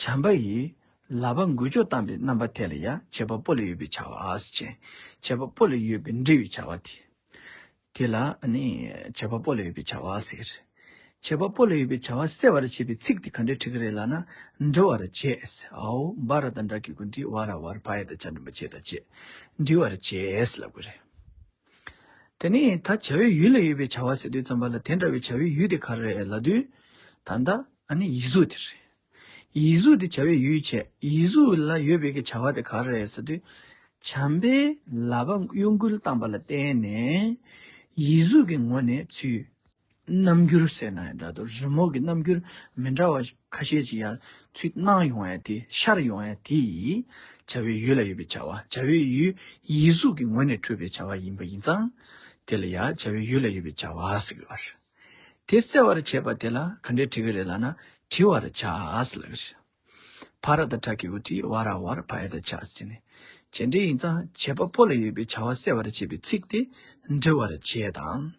བྱམས་པ་ཡིས་ལག་པ་འགུལ་སྐྱོད་བཏང་པའི་རྣམ་པ་དེ་ལ་ཡང་བྱེད་པ་པོ་ལ་ཡོད་པའི་བྱ་བ་ཟེར། བྱེད་པ་པོ་ལ་ཡོད་པའི་འབྲེལ་བའི་བྱ་བ་དེ། དེ་ལ་ནི་བྱེད་པ་པོ་ལ་ཡོད་པའི་བྱ་བ་ཟེར། བྱེད་པ་པོ་ལ་ཡོད་པའི་བྱ་བ་གསལ་བར་བྱེད་པའི་ཚིག་དེ་ག་འདྲས་འབྲི་གི་རེད་ལབ་ན། འབྲི་བར་བྱེད་ཟེར། འའོ་བ་ར་དང་འདྲ་གི་གུ་འདི་བ་ར་བར་བ་ཡ་དང་ཆ་འགྲེང་བུ་བྱེད་དང་བྱེད། འབྲི་བར་བྱེད་ཟེར་ལབ་དགོས་རེད། དེ་ནས་ད་བྱ་བའི་ཡུལ་ལ་ཡོད་པའི་བྱ་བ་ཟེར་དུས་ཙམ་པ་ལ་དེ་འདྲ་བའི་བྱ་བའི་ཡུལ་དེ་ག་རེ་རེད་ལབ་དུས། ད་ལྟ་ཨ་ནི་ཡིག་གཟུགས་དེ་རེད། ཡིག་གཟུགས་དེ་བྱ་བའི་ཡུལ་བྱས། ཡིག་གཟུགས་ལ་ཡོད་པའི་གི་བྱ་བ་དེ་ག་རེ་རེད་ཟེར་དུས། བྱམས་པས་ལག་པ་གཡོ་འགུལ་བཏང་པ་ལ་བརྟེན་ནས་ཡིག་གཟུགས་ཀྱི་ངོས་ནས་ཚུར་རྣམ་འགྱུར་ཟེར་ན་ཡང་འདྲ་འདུག་རི་མོ་གི་རྣམ་འགྱུར་མི་འདྲ་བ་ཁ་ཤས་ཅིག་ཡང་ཚུར་སྣང་ཡོང་ཡ་དེ། ཤར་ཡོང་ཡ་དེ་ཡིས་བྱ་བའི་ཡུལ་ལ་ཡོད་པའི་བྱ་བ། བྱ་བའི་ཡུལ་ཡིག་གཟུགས་ཀྱི་ངོས་ནས་འཕྲོད་པའི་བྱ་བ་ཡིན་པ་ཡིན་ཙང་། དེ་ལ་ཡང་བྱ་བའི་ཡུལ་ལ་ཡོད་པའི་བྱ་བ་ཟེར་གྱི་ཡོད་རེད། དེ་གསལ་བར་བྱེད་པ་དེ་ལ་ག་འདྲས་བྲི་གི་རེད་ལབ་ན། བྲི་བར་བྱ་ཟེར་ལབ་ཀྱི་རེད། བ་ར་བཏགས་བྲ་གི་གུ་བྲི། བ་ར་བར་བ་ཡ་བཏགས་བྱ་ཟེར་ནས། བྱེད་འབྲེལ་ཡིན་ཙང་བྱེད་པ་པོ་ལ་ཡོད་པའི་བྱ་བ་གསལ་བར་བྱེད་པའི་ཚིག་དེ་འབྲི་བར་བྱེད་དང་།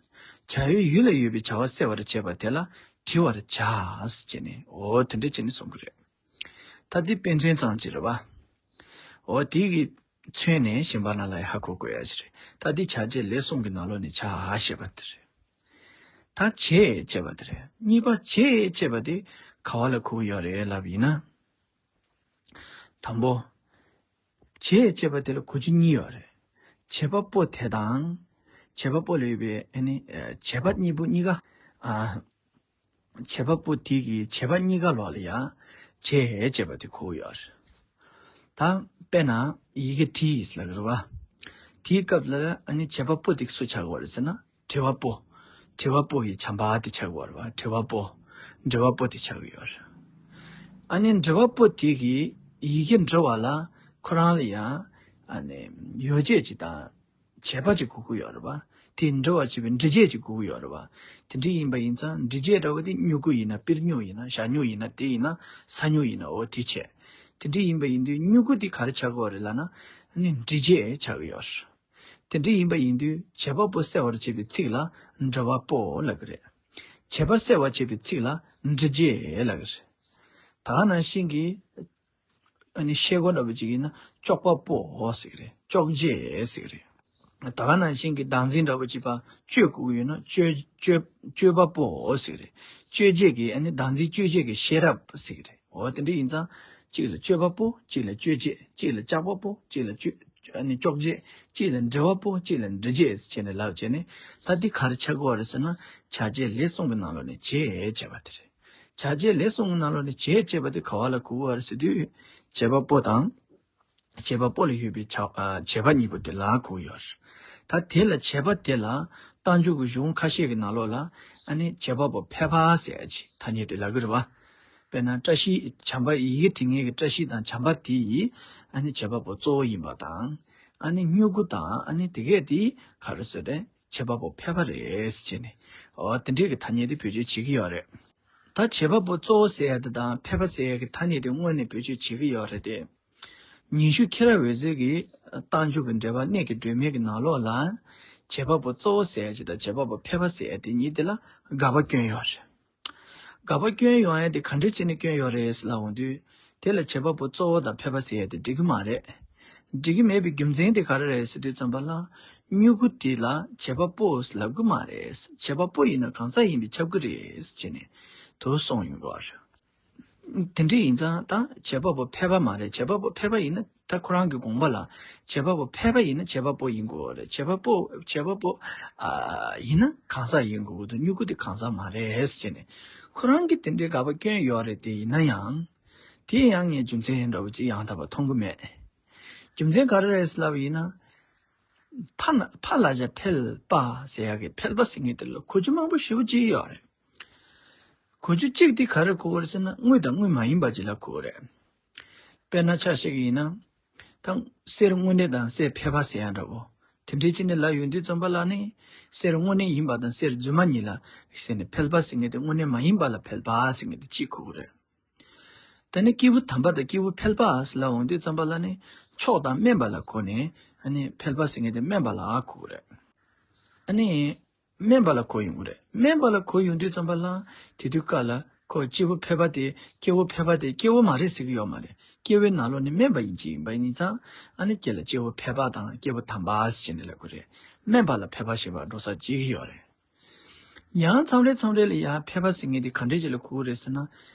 བྱ་བའི་ཡུལ་ལ་ཡོད་པའི་བྱ་བ་གསལ་བར་བྱེད་པ་དེ་ལ་བྲི་བར་བྱ་ཟེར་ནས། འོ་དེ་འདྲ་བྱས་ནས་གསུང་གི་རེད། ད་འདི་དཔེ་མཚོན་ཙམ་ཅིག་རེད་བ། འོ་དེ་གི་མཚོན་ནས་གཞན་པ་རྣམས་ལ་ཡང་ཧ་གོ་དགོས་ཡ་ཞིག་རེད། ད་འདི་བྱ་བྱེད་ལས་གསུམ་གྱི་ནང་ལོགས་ནས་བྱ་ཞེས་པ་དེ་རེད། ད་བྱེད་ཅེས་པ་དེ་རེད། གཉིས་པ་བྱེད་ཅེས་པ་དེ་ག་བ་ལ་གོ་གི་ཡོད་རེད་ལབ་ཡིན་ན། དང་པོ། བྱེད་ཅེས་པ་དེ་ལ་གོ་རྒྱུ་གཉིས་ཡོད་རེད། བྱེད་པ་པོ་དེ་དང་། བྱེད་པ་པོ་ལ་ཡོད་པའི་ཨ་ནི་ཨ་བྱེད་པ་གཉིས་པོ་གཉིས་ཀ་ཨ། བྱེད་པ་པོ་དེ་གི་བྱེད་པ་གཉིས་ཀ་ལོགས་ལ་ཡང་བྱེད་ཅེས་པ་དེ་གོ་གི་ཡོད་རེད། ད་དཔེར་ན་ཡི་གེ་བྲིས་ལབ་ཀྱི་རེད་བ། དེའི་སྐབས་ལ་ཨ་ནི་བྱེད་པ་པོ་དེ་སུ་ཆགས་ཀྱི་ཡོད་རེད་ཟེར་ན། བྲི་བ་པོ། བྲི་བ་པོ་ཡི་བྱམས་པ་དེ་ཆགས་ཀྱི་ཡོད་རེད་བ། བྲི་བ་པོ། འབྲི་བ་པོ་དེ་ཆགས་ཀྱི་ཡོད་རེད། ཨ་ནི་འབྲི་བ་པོ་དེ་གི་ཡི་གེ་འབྲི་བ་ལ་ཁོ་རང་ལ་ཡང་ཨ་ནི་ཡོ་བྱད་ཅིག་དང་། བྱེད་པ་ཅིག་དགོས་ཀྱི་ཡོད་རེད་བ། དེ་འབྲི་བར་བྱེད་པའི་འབྲི་བྱེད་ཅིག་དགོས་ཀྱི་ཡོད་རེད་བ། དེ་འདྲ་ཡིན་པ་ཡིན་ཙང་འབྲི་བྱེད་འདྲ་བོ་དེ་སྨྱུ་གུ་ཡིན་ན་པིར་སྨྱུག་ཡིན་ན་ཞྭ་སྨྱུག་ཡིན་ན་དེ་ཡིན་ན་ས་སྨྱུག་ཡིན་ན་འོ་དེ་བྱས། དེ་འདྲ་ཡིན་པ་ཡིན་དུས་སྨྱུ་གུ་དེ་ག་རེ་ཆགས་ཀྱི་ཡོད་རེད་ལབ་ན་ཨ་ནི་འབྲི་བྱེད་ཆགས་ཀྱི་ཡོད་རེད། དེ་འདྲ་ཡིན་པ་ཡིན་དུས་བྱེད་པ་པོ་གསལ་བར་བྱེད་པའི་ཚིག་ལ་འབྲི་བ་པོ་ལབ་ཀྱི་རེད། བྱེད་པ་གསལ་བར་བྱེད་པའི་ཚིག་ལ་འབྲི་བྱེད་ལབ་ཀྱི་རེད། ད་ག་ནང་བཞིན་གྱི། ཨ་ནི་ཤེལ་སྒོ་འདྲ་པོ་ཅིག་ཡིན་ན་གཅོག་པ་པོ་ཟེར་གི་རེད། གཅོག་བྱེད་ཟེར་གི་རེད། ད་ག་ནང་བཞིན་གྱི་བདག་འཛིན་འདྲ་པོ་ཅིག་པ་གཅོད་དགོས་ཀྱི་ཡོད་ན་གཅོད་གཅོད་གཅོད་པ་པོ་ཟེར་གི་རེད། གཅོད་བྱེད་ཀྱི་ཨ་ནི་བདག་འཛིན་གཅོད་བྱེད་ཀྱི་ཤེས་རབ་ཟེར་གི་རེད། འོ་དེ་འདྲ་ཡིན་ཙང་གཅིག་ལ་གཅོད་པ་པོ། གཅིག་ལ་གཅོད་བྱེད། གཅིག་ལ་གཅོག་པ་པོ། གཅིག་ལ་གཅོད་ཨ་ནི་གཅོག་བྱེད། གཅིག་ལ་འབྲི་བ་པོ། གཅིག་ལ་འབྲི་བྱེད་ཟེར་བྱས་ནས་ལབ་བྱས་ནས་ད་འདི་ག་རེ་ཆགས་ཀྱི་ཡོད་རེད་ཟེར་ན་བྱ་བྱེད་ལས་གསུམ་གྱི་ནང་ལོགས་ནས་བྱེད་ཅེས་པ་དེ་རེད། བྱ་བྱེད་ལས་གསུམ་གྱི་ནང་ལོགས་ནས་བྱེད་ཅེས་པ་དེ་ག་བ་ལ་གོ་གི་ཡོད་རེད་ཟེར་དུས། བྱེད་པ་པོ་དང་། བྱེད་པ་པོ་ལ་ཡོད་པའི་བྱ་ཨ་བྱེད་པ་གཉིས་པོ་དེ་ལ་གོ་གི་ཡོད་རེད། ད་དེ་ལ་བྱེད་པ་དེ་ལ་རྟགས་འཇུག་གི་གཞུང་ཁ་ཤས་ཀྱི་ནང་ལོགས་ལ་ཨ་ནི་བྱེད་པ་པོ་ཕལ་པ་ཟེར་ཡ་ཅིག་ཐ་སྙད་དེ་ལབ་ཀྱི་རེད་བ། དཔེར་ན་བཀྲ་ཤིས་བྱམས་པ་ཡི་གེ་འབྲི་མཁན་གྱི་བཀྲ་ཤིས་དང་བྱམས་པ་དེ་ཡིས་ཨ་ནི་བྱེད་པ་པོ་གཙོ་བོ་ཡིན་པ་དང་། ཨ་ནི་སྨྱུ་གུ་དང་ཨ་ནི་དེ་གས་དེ་ག་རེ་ཟེར་ཏེ་བྱེད་པ་པོ་ཕལ་པ་རེད་ཟེར་ནས། འོ་དེ་འདྲས་ཀྱི་ཐ་སྙད་དེ་བེད་སྤྱོད་བྱེད་ཀྱི་ཡོད་རེད། ད་བྱེད་པ་པོ་གཙོ་བོ་ཟེར་ཡ་དེ་དང་ཕལ་པ་ཟེར་ཡ་གི་ཐ་སྙད་དེ་དངོས་གནས་བེད་སྤྱོད་བྱེད་ཀྱི་ཡོད་རེད་དེ། ཉན་ཤུལ་ཁྱེད་རང་འོད་ཟེར་གྱི་རྟགས་འཇུག་གི་འགྲེལ་པ་གནད་ཀྱི་སྒྲོན་མེ་གི་ནང་ལོགས་ལ། བྱེད་པ་པོ་གཙོ་བོ་ཟེར་ཡ་ཅིག་དང་བྱེད་པ་པོ་ཕལ་པ་ཟེར་ཡ་དེ་གཉིས་དེ་ལ་དགག་པ་སྐྱོན་ཡོད་རེད། དགག་པ་སྐྱོན་ཡོང་ཡ་དེ་ག་འདྲ་བྱས་ནས་སྐྱོན་ཡོད་རེད་ལབ་འོང་དུས། དེ་ལ་བྱེད་པ་པོ་གཙོ་བོ་དང་ཕལ་པ་ཟེར་ཡ་དེ་འགྲིག་གི་མ་རེད། འགྲིག་གི་མེད་པའི་རྒྱུ་མཚན་དེ་ག་རེ་རེད་ཟེར་དུས་ཙམ་པ་ལ། སྨྱུ་གུ་དེ་ལ་བྱེད་པ་པོ་ལབ་གི་མ་རེད། བྱེད་པ་པོ་ཡིན་ན་གང་ཟག་ཡིན་པས་ཁྱབ་གི་རེད་ཅེས་ནས་དུ་གསུངས་ཡོང་གི་རེད། དེ་འདྲ་ཡིན་ཙང་ད་བྱེད་པ་པོ་ཕལ་པ་མ་རེད། བྱེད་པ་པོ་ཕལ་པ་ཡིན་ན་ད་ཁོ་རང་གི་དགོངས་པ་ལ་བྱེད་པ་པོ་ཕལ་པ་ཡིན་ན་བྱེད་པ་པོ་ཡིན་དགོས་རེད། བྱེད་པ་པོ་བྱེད་པ་པོ་ཨ་ཡིན་ན་གང་ཟག་ཡིན་དགོས་ཀྱི་འདུག་སྨྱུ་གུ་དེ་གང་ཟག་མ་རེད་ཟེར་ནས་ཁོ་རང་གིས་དེ་འདྲའི་དགག་པ་བསྐྱོན་ཡོད་རེད། དེ་ཡིན་ན་ཡང་དེ་ཡང་ངས་རྒྱུ་མཚན་འདྲ་བོ་ཅིག་ཡང་དག་པ་མཐོང་གི་མེད། རྒྱུ་མཚན་ག་རེ་རེད་ཟེར་ལབ་པ་ཡིན་ན། ཕ་ན་ཕ་ལ་བྱ་ཕལ་པ་ཟེར་ཡག་གི་ཕལ་པ་ཟེར་མཁན་དེ་ལ་གོ་རྒྱུ་མང་པོ་ཞེ་པོ་ཅིག་ཡོད་རེད། གོ་རྒྱུ་གཅིག་དེ་ག་རེ་གོ་དགོས་རེད་ཟེར་ན་དངོས་དང་དངོས་མ་ཡིན་པ་ཅིག་ལ་གོ་དགོས་རེད། དཔེར་ན་ཆ་བཞག་གི་ཡིན་ན། ད་གསེར་དངོས་གནས་དང་གསེར་ཕལ་པ་ཟེར་ཡག་འདྲ་བོ། དེ་འདྲའི་ཅིག་ནས་ལབ་ཡོང་དུས་ཙམ་པ་ལ་ནི། གསེར་དངོས་གནས་ཡིན་པ་དང་གསེར་རྫུན་མ་གཉིས་ལ་ཟེར་ནས་ཕལ་པ་ཟེར་མཁན་དེ་དངོས་གནས་མ་ཡིན་པ་ལ་ཕལ་པ་ཟེར་མཁན་དེ་གཅིག་གོ་དགོས་རེད། ད་ནི་སྐྱེས་བུ་དམ་པ་དང་སྐྱེས་བུ་ཕལ་པ་ཟེར་ལབ་འོང་དུས་ཙམ་པ་ལ་ནི་མཆོག་དང་དམན་པ་ལ་གོ་ནས་ཨ་ནི་ཕལ་པ་ཟེར་མཁན་དེ་དམན་པ་ལ་གོ་དགོས་རེད། ཨ་ནི་དམན་པ་ལ་གོ་ཡོང་གི་རེད། དམན་པ་ལ་གོ་ཡོང་དུས་ཙམ་པ་ལ་དེ་དུས་སྐབས་ལ་ཁོ་སྐྱེས་བུ་ཕལ་པ་དེ་སྐྱེས་བུ་ཕལ་པ་དེ་སྐྱེས་བུ་མ་རེད་ཟེར་གྱི་ཡོད་མ་རེད། སྐྱེས་བུའི་ནང་ལོགས་ནས་དམན་པ་ཡིན་གྱི་ཡིན་པ་ཡིན་ཙང་ཨ་ནི་སྐྱེ་ལ་སྐྱེས་བུ་ཕལ་པ་དང་སྐྱེས་བུ་དམ་པ་ཟེར་ནས་ལབ་དགོས་རེད། དམན་པ་ལ་ཕལ་པ་ཞེས་པ་འགྲོ་ས་བྱེད་ཀྱི་ཡོད་རེད། ཡང་མཚམས་རེ་མཚམས་རེ་ལ་ཡང་ཕལ་པ་ཟེར་མཁན་དེ་ག་འདྲས་ཅིག་ལ་གོ་གི་རེད་ཟེར་ན།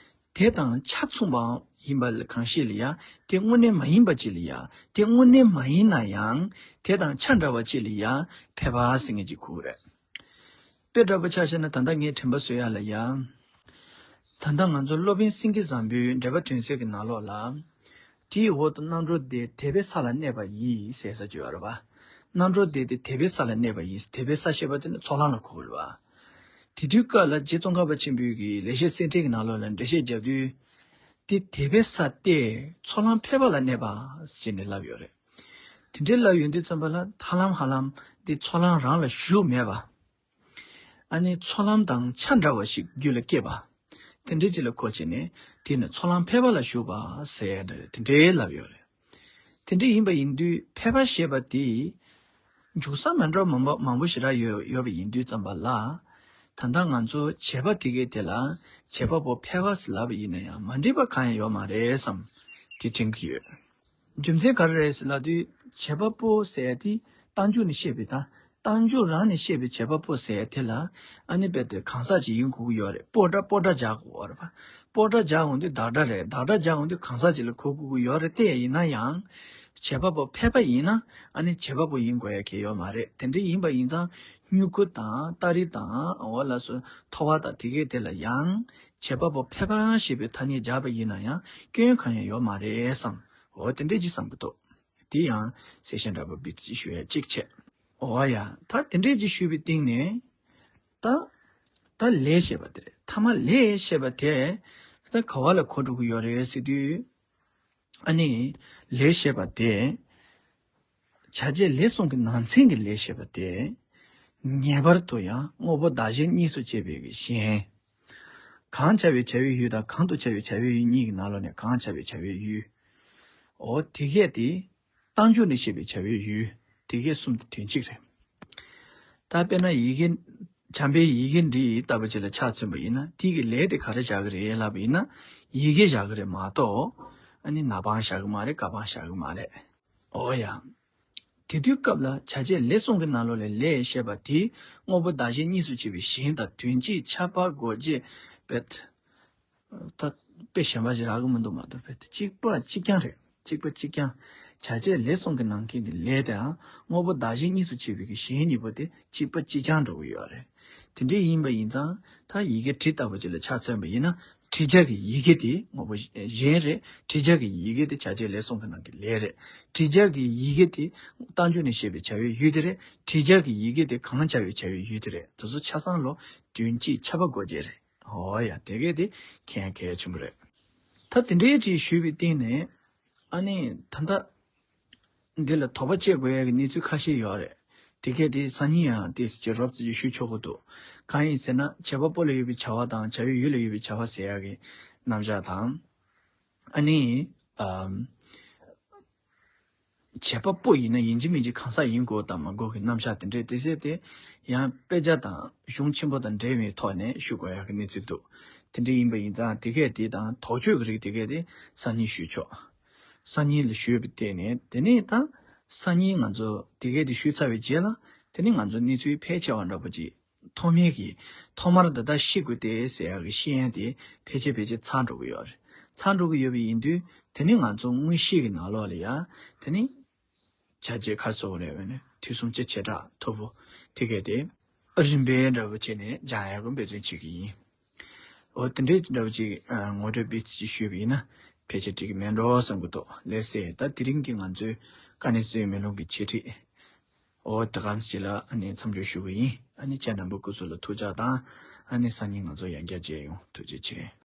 དེ་དང་ཆ་མཚུངས་པའམ་ཡིན་པ་ལ་གང་ཞིག་ལ་ཡང་དེ་དངོས་གནས་མ་ཡིན་པ་ཅིག་ལ་ཡང་དེ་དངོས་གནས་མ་ཡིན་ན་ཡང་དེ་དང་ཆ་འདྲ་བ་ཅིག་ལ་ཡང་ཕལ་པ་ཟེར་མཁན་ཅིག་གོ་གི་རེད། དཔེ་འདྲ་པོ་ཆ་བཞག་ན་ད་ལྟ་ངས་དྲན་པ་གསོ་ཡག་ལ་ཡང་། ད་ལྟ་ང་ཚོ་སློབ་དཔོན་སེང་གེ་བཟང་པོའི་འགྲེལ་པ་དོན་གསལ་གྱི་ནང་ལོགས་ལ། དེའི་འོག་ཏུ་རྣམ་གྲོལ་སྡེ་དད་པའི་ས་ལ་གནས་པ་ཡིས་ཟེར་ས་ཅིག་ཡོད་རེད་པ། རྣམ་གྲོལ་སྡེ་དེ་དད་པའི་ས་ལ་གནས་པ་ཡིས། དད་པའི་ས་ཞེས་པ་དེ་ནི་ཚོགས་ལམ་ལ་གོ་དགོས་རེད་པ། དེ་དུས་སྐབས་ལ་རྗེ་ཙོང་ཁ་པ་ཆེན་པོའི་གི་ལེགས་བཤད་གསེར་ཕྲེང་གི་ནང་ལོགས་ལ་འགྲེལ་བཤད་རྒྱབ་དུས། དེ་དད་པའི་ས་སྟེ་ཚོགས་ལམ་ཕལ་པ་ལ་གནས་པ་ཞེས་ནས་ལབ་ཡོད་རེད། དེ་འདྲའི་ལབ་ཡོང་དུས་ཙམ་པ་ལ་ཧ་ལམ་ཧ་ལམ་འདི་ཚོགས་ལམ་རང་ལ་ཞུགས་མེད་པ། ཨ་ནི་ཚོགས་ལམ་དང་ཆ་འདྲ་བ་ཞིག་རྒྱུད་ལ་སྐྱེས་པ། དེ་འདྲའི་ཅིག་ལ་གོ་བྱས་ནས་དེ་ནི་ཚོགས་ལམ་ཕལ་པ་ལ་ཞུགས་པ་ཟེར་ཡ་འདྲ་དེ་འདྲའི་ལབ་ཡོད་རེད། དེ་འདྲ་ཡིན་པ་ཡིན་དུས་ཕལ་པ་ཞེས་པ་དེ་འཇུག་ས་མི་འདྲ་མང་པོ་མང་པོ་ཞེ་དྲག་ཡོད་ཡོད་པ་ཡིན་དུས་ཙམ་པ་ལ། ད་ལྟ་ང་ཚོ་བྱེད་པ་དེ་གའི་དེ་ལ་བྱེད་པ་པོ་ཕལ་པ་ཟེར་ལབ་པ་ཡིན་ན་ཡང་མ་འགྲིག་པ་གང་ཡང་ཡོད་མ་རེད་བསམ་དེ་དྲན་གྱི་ཡོད། རྒྱུ་མཚན་ག་རེ་རེད་ཟེར་ལབ་དུས་བྱེད་པ་པོ་ཟེར་ཡ་དེ་རྟགས་འཇུག་ནས་བཤད་པའི་ད་རྟགས་འཇུག་རང་ནས་བཤད་པའི་བྱེད་པ་པོ་ཟེར་ཡ་དེ་ལ་ཨ་ནི་རྦད་དེ་གང་ཟག་ཅིག་ཡིན་དགོས་ཀྱི་ཡོད་རེད། པོ་སྒྲ་པོ་སྒྲ་སྦྱར་དགོས་རེད་པ། པོ་སྒྲ་སྦྱར་འོང་དུས་བདག་སྒྲ་རེད། བདག་སྒྲ་སྦྱར་འོང་དུས་གང་ཟག་ཅིག་ལ་གོ་དགོས་ཀྱི་ཡོད་རེད་དེ། ཡིན་ན་ཡང་བྱེད་པ་པོ་ཕལ་པ་ཡིན་ན་ཨ་ནི་བྱེད་པ་པོ་ཡིན་དགོས་ཡ་གལ་ཡོད་མ་རེད། དེ་འདྲ་ཡིན་པ་ཡིན་ཙང་སྨྱུ་གུ་དང་སྟ་རི་དང་འོ་ལ་སོགས་ཐོ་བ་དང་དེ་གའི་དེ་ལ་ཡང་བྱེད་པ་པོ་ཕལ་པ་ཞེས་པའི་ཐ་སྙད་སྦྱར་པ་ཡིན་ན་ཡང་སྐྱོན་གང་ཡང་ཡོད་མ་རེད་བསམ། འོ་དེ་འདྲས་ཅིག་བསམ་གྱི་འདུག་དེ་ཡང་གསལ་བཤད་འདྲ་པོ་འབུལ་ཅིག་ཞུ་ཡ་གཅིག་བྱས། འོ་ཡ། ད་དེ་འདྲས་ཅིག་ཞུས་པའི་སྟེང་ནས་ད་ད་ལས་ཞེས་པ་དེ་རེད། ཐ་མ་ལས་ཞེས་པ་དེ་ད་ག་བ་ལ་གོ་འགྲོ་གི་ཡོད་རེད་ཟེར་དུས། ཨ་ནི་ལས་ཞེས་པ་དེ། བྱ་བྱེད་ལས་གསུམ་གྱི་ནང་ཚན་གྱི་ལས་ཞེས་པ་དེ། ངེས་པར་དུ་ཡང་དངོས་པོ་བདག་གཞན་གཉིས་སུ་ཕྱེ་བའི་གཞན། གང་བྱ་བའི་བྱ་བའི་ཡུལ་དང་གང་དུ་བྱ་བའི་བྱ་བའི་ཡུལ་གཉིས་ཀྱི་ནང་ལོགས་ནས་གང་བྱ་བའི་བྱ་བའི་ཡུལ། འོ་དེ་གས་དེ་རྟགས་འཇུག་ནས་བཤད་པའི་བྱ་བའི་ཡུལ་དེ་གས་གསུམ་དེ་དོན་གཅིག་རེད། ད་དཔེར་ན་ཡི་གེ། བྱམས་པའི་ཡི་གེ་འབྲི་ཡི་ལྟ་བུ་ཅིག་ལ་ཆ་མཚོན་པ་ཡིན་ན་དེ་གི་ལས་དེ་ག་རེ་བྱ་གི་རེད་ལབ་པ་ཡིན་ན་ཡི་གེ་བྱ་གི་རེད་མ་གཏོགས་ཨ་ནི་ན་པང་བྱ་གི་མ་རེད། ཀ་པང་བྱ་གི་མ་རེད། འོ་ཡ། དེ་དུས་སྐབས་ལ་བྱ་བྱེད་ལས་གསུམ་གྱི་ནང་ལོགས་ལས་ལས་ཞེས་པ་དེ་དངོས་པོ་བདག་གཞན་གཉིས་སུ་ཕྱེ་བའི་གཞན་དང་དོན་གཅིག་ཁྱབ་པ་དགོས་རྗེས་པས། ད་དཔེ་གཞན་པ་ཞིག་རག་གི་མི་འདུག་མ་གཏོགས་རྦད་དེ་གཅིག་པ་གཅིག་རྐྱང་རེད། གཅིག་པ་གཅིག་རྐྱང་། བྱ་བྱེད་ལས་གསུམ་གྱི་ནང་གི་ལས་དེའང་དངོས་པོ་བདག་གཞན་གཉིས་སུ་ཕྱེ་བའི་གཞན་གཉིས་པོ་དེ་གཅིག་པ་གཅིག་རྐྱང་འགྲོ་གི་ཡོད་རེད། དེ་འདྲ་ཡིན་པ་ཡིན་ཙང་ད་ཡི་གེ་བྲི་ལྟ་བུ་ཅིག་ལ་ཆ་མཚོན་པ་ཡིན་ན་བྲི་བྱ་གི་ཡི་གེ་དེ་དངོས་པོ་གཞན་རེད། བྲི་བྱ་གི་ཡི་གེ་དེ་བྱ་བྱེད་ལས་གསུམ་གྱི་ནང་གི་ལས་རེད། བྲི་བྱ་གི་ཡི་གེ་དེ་རྟགས་འཇུག་ནས་བཤད་པའི་བྱ་བའི་ཡུལ་དེ་རེད། བྲི་བྱ་གི་ཡི་གེ་དེ་གང་བྱ་བའི་བྱ་བའི་ཡུལ་དེ་རེད། དེ་ཚོ་ཆ་ཚང་ལོ་དོན་གཅིག་ཁྱབ་པ་དགོས་རྗེས་རེད། འོ་ཡ། དེ་གས་དེ་མཁྱེན་གལ་ཆེན་པོ་རེད། ད་དེ་འདྲའི་ཅིག་ཞུས་པའི་སྟེང་ནས་ཨ་ནི་ད་ལྟ་འདི་ལ་དོགས་པ་བཅད་དགོས་ཡ་གི་གནས་ཚུལ་ཁ་ཤས་ཡོད་རེད། དེ་གས་དེ་སང་ཉིན་ཡང་ཏོག་ཙམ་ཅིག་རོབ་ཙམ་ཅིག་ཞུ་ཆོག་གི་འདུག་གང་ཡིན་ཟེར་ན་བྱེད་པ་པོ་ལ་ཡོད་པའི་བྱ་བ་དང་བྱ་བའི་ཡུལ་ལ་ཡོད་པའི་བྱ་བ་ཟེར་ཡ་གི་རྣམ་གཞག་དང་། ཨ་ནི་ཨམ། བྱེད་པ་པོ་ཡིན་ན་ཡིན་གཅིག་མིན་གཅིག་གང་ཟག་ཡིན་དགོས་དང་མ་དགོས་ཀྱི་རྣམ་གཞག་དེ་འདྲས་དེ་ཟེར་ཏེ། ཡང་དཔེ་ཆ་དང་གཞུང་ཆེན་པོ་དང་འབྲེལ་བའི་ཐོག་ནས་ཞུ་དགོས་ཡག་གི་གནས་ཚུལ་འདུག་དེ་འདྲས་ཡིན་པ་ཡིན་ཙང་དེ་གས་དེ་དང་དོགས་གཅོད་ཀྱི་རིགས་དེ་གས་དེ་སང་ཉིན་ཞུས་ཆོག་སང་ཉིན་ལ་ཞུས་པའི་སྟེང་ནས་དེ་ནས་ད་སང་ཉིན་ང་ཚོ་དེ་གས་དེ་ཞུས་ཚར་བའི་རྗེས་ལ་དེ་ནས་ང་ཚོ་གནས་ཚུལ་ཕལ་ཆེ་བ་འདྲ་པོ་ཅིག་ཐོག་མའི་གི་ཐོག་མར་འདི་ལྟར་ཤེས་དགོས་ཏེ་ཟེར་ཡག་གི་ཤེས་ཡོན་དེ་ཕལ་ཆེར་ཕལ་ཆེར་ཚང་འགྲོ་གི་ཡོད་རེད། ཚང་འགྲོ་གི་ཡོད་པ་ཡིན་དུས་དེ་ནི་ང་ཚོ་དངོས་གཞི་གི་ནང་ལོགས་ལ་ཡ་དེ་ནི་བྱ་བྱེད་ག་སོགས་རེད་བས་ནས་དུས་གསུམ་སྤྱི་བྱེ་བྲག་ཐོར་བུ་དེ་གས་དེ་རིམ་པས་འདྲ་པོ་བྱས་ནས་སྦྱང་ཡག་གི་འབད་བརྩོན་བྱེད་ཀྱི་ཡིན། འོ་དེ་འདྲའི་འདྲ་པོ་ཅིག་ངོ་སྤྲོད་སྤེལ་ཅིག་ཞུས་པ་ཡིན་ན་ཕལ་ཆེར་འགྲིག་གི་མེད་འགྲོ་བསམ་གི་འདུག་ལགས་སེ། ད་དེ་རིང་གི་ང་ཚོའི་དཀའ་གནད་གསལ་བའི་མེ་ལོང་གི་འཆད་ཁྲིད། འོ་དེ་ག་ཅིག་ལ་ཨ་ནི་མཚམས་འཇོག་ཞུ་གི་ཡིན། ཨ་ནི་ཁྱེད་རྣམ་པ་སྐུ་གཟུགས་ལ་ཐུགས་ཅག་དང་། ཨ་ནི་སང་ཉིན་ང་ཚོ་ཡང་བསྐྱར་མཇལ་ཡོང་། ཐུགས་རྗེ་ཆེ།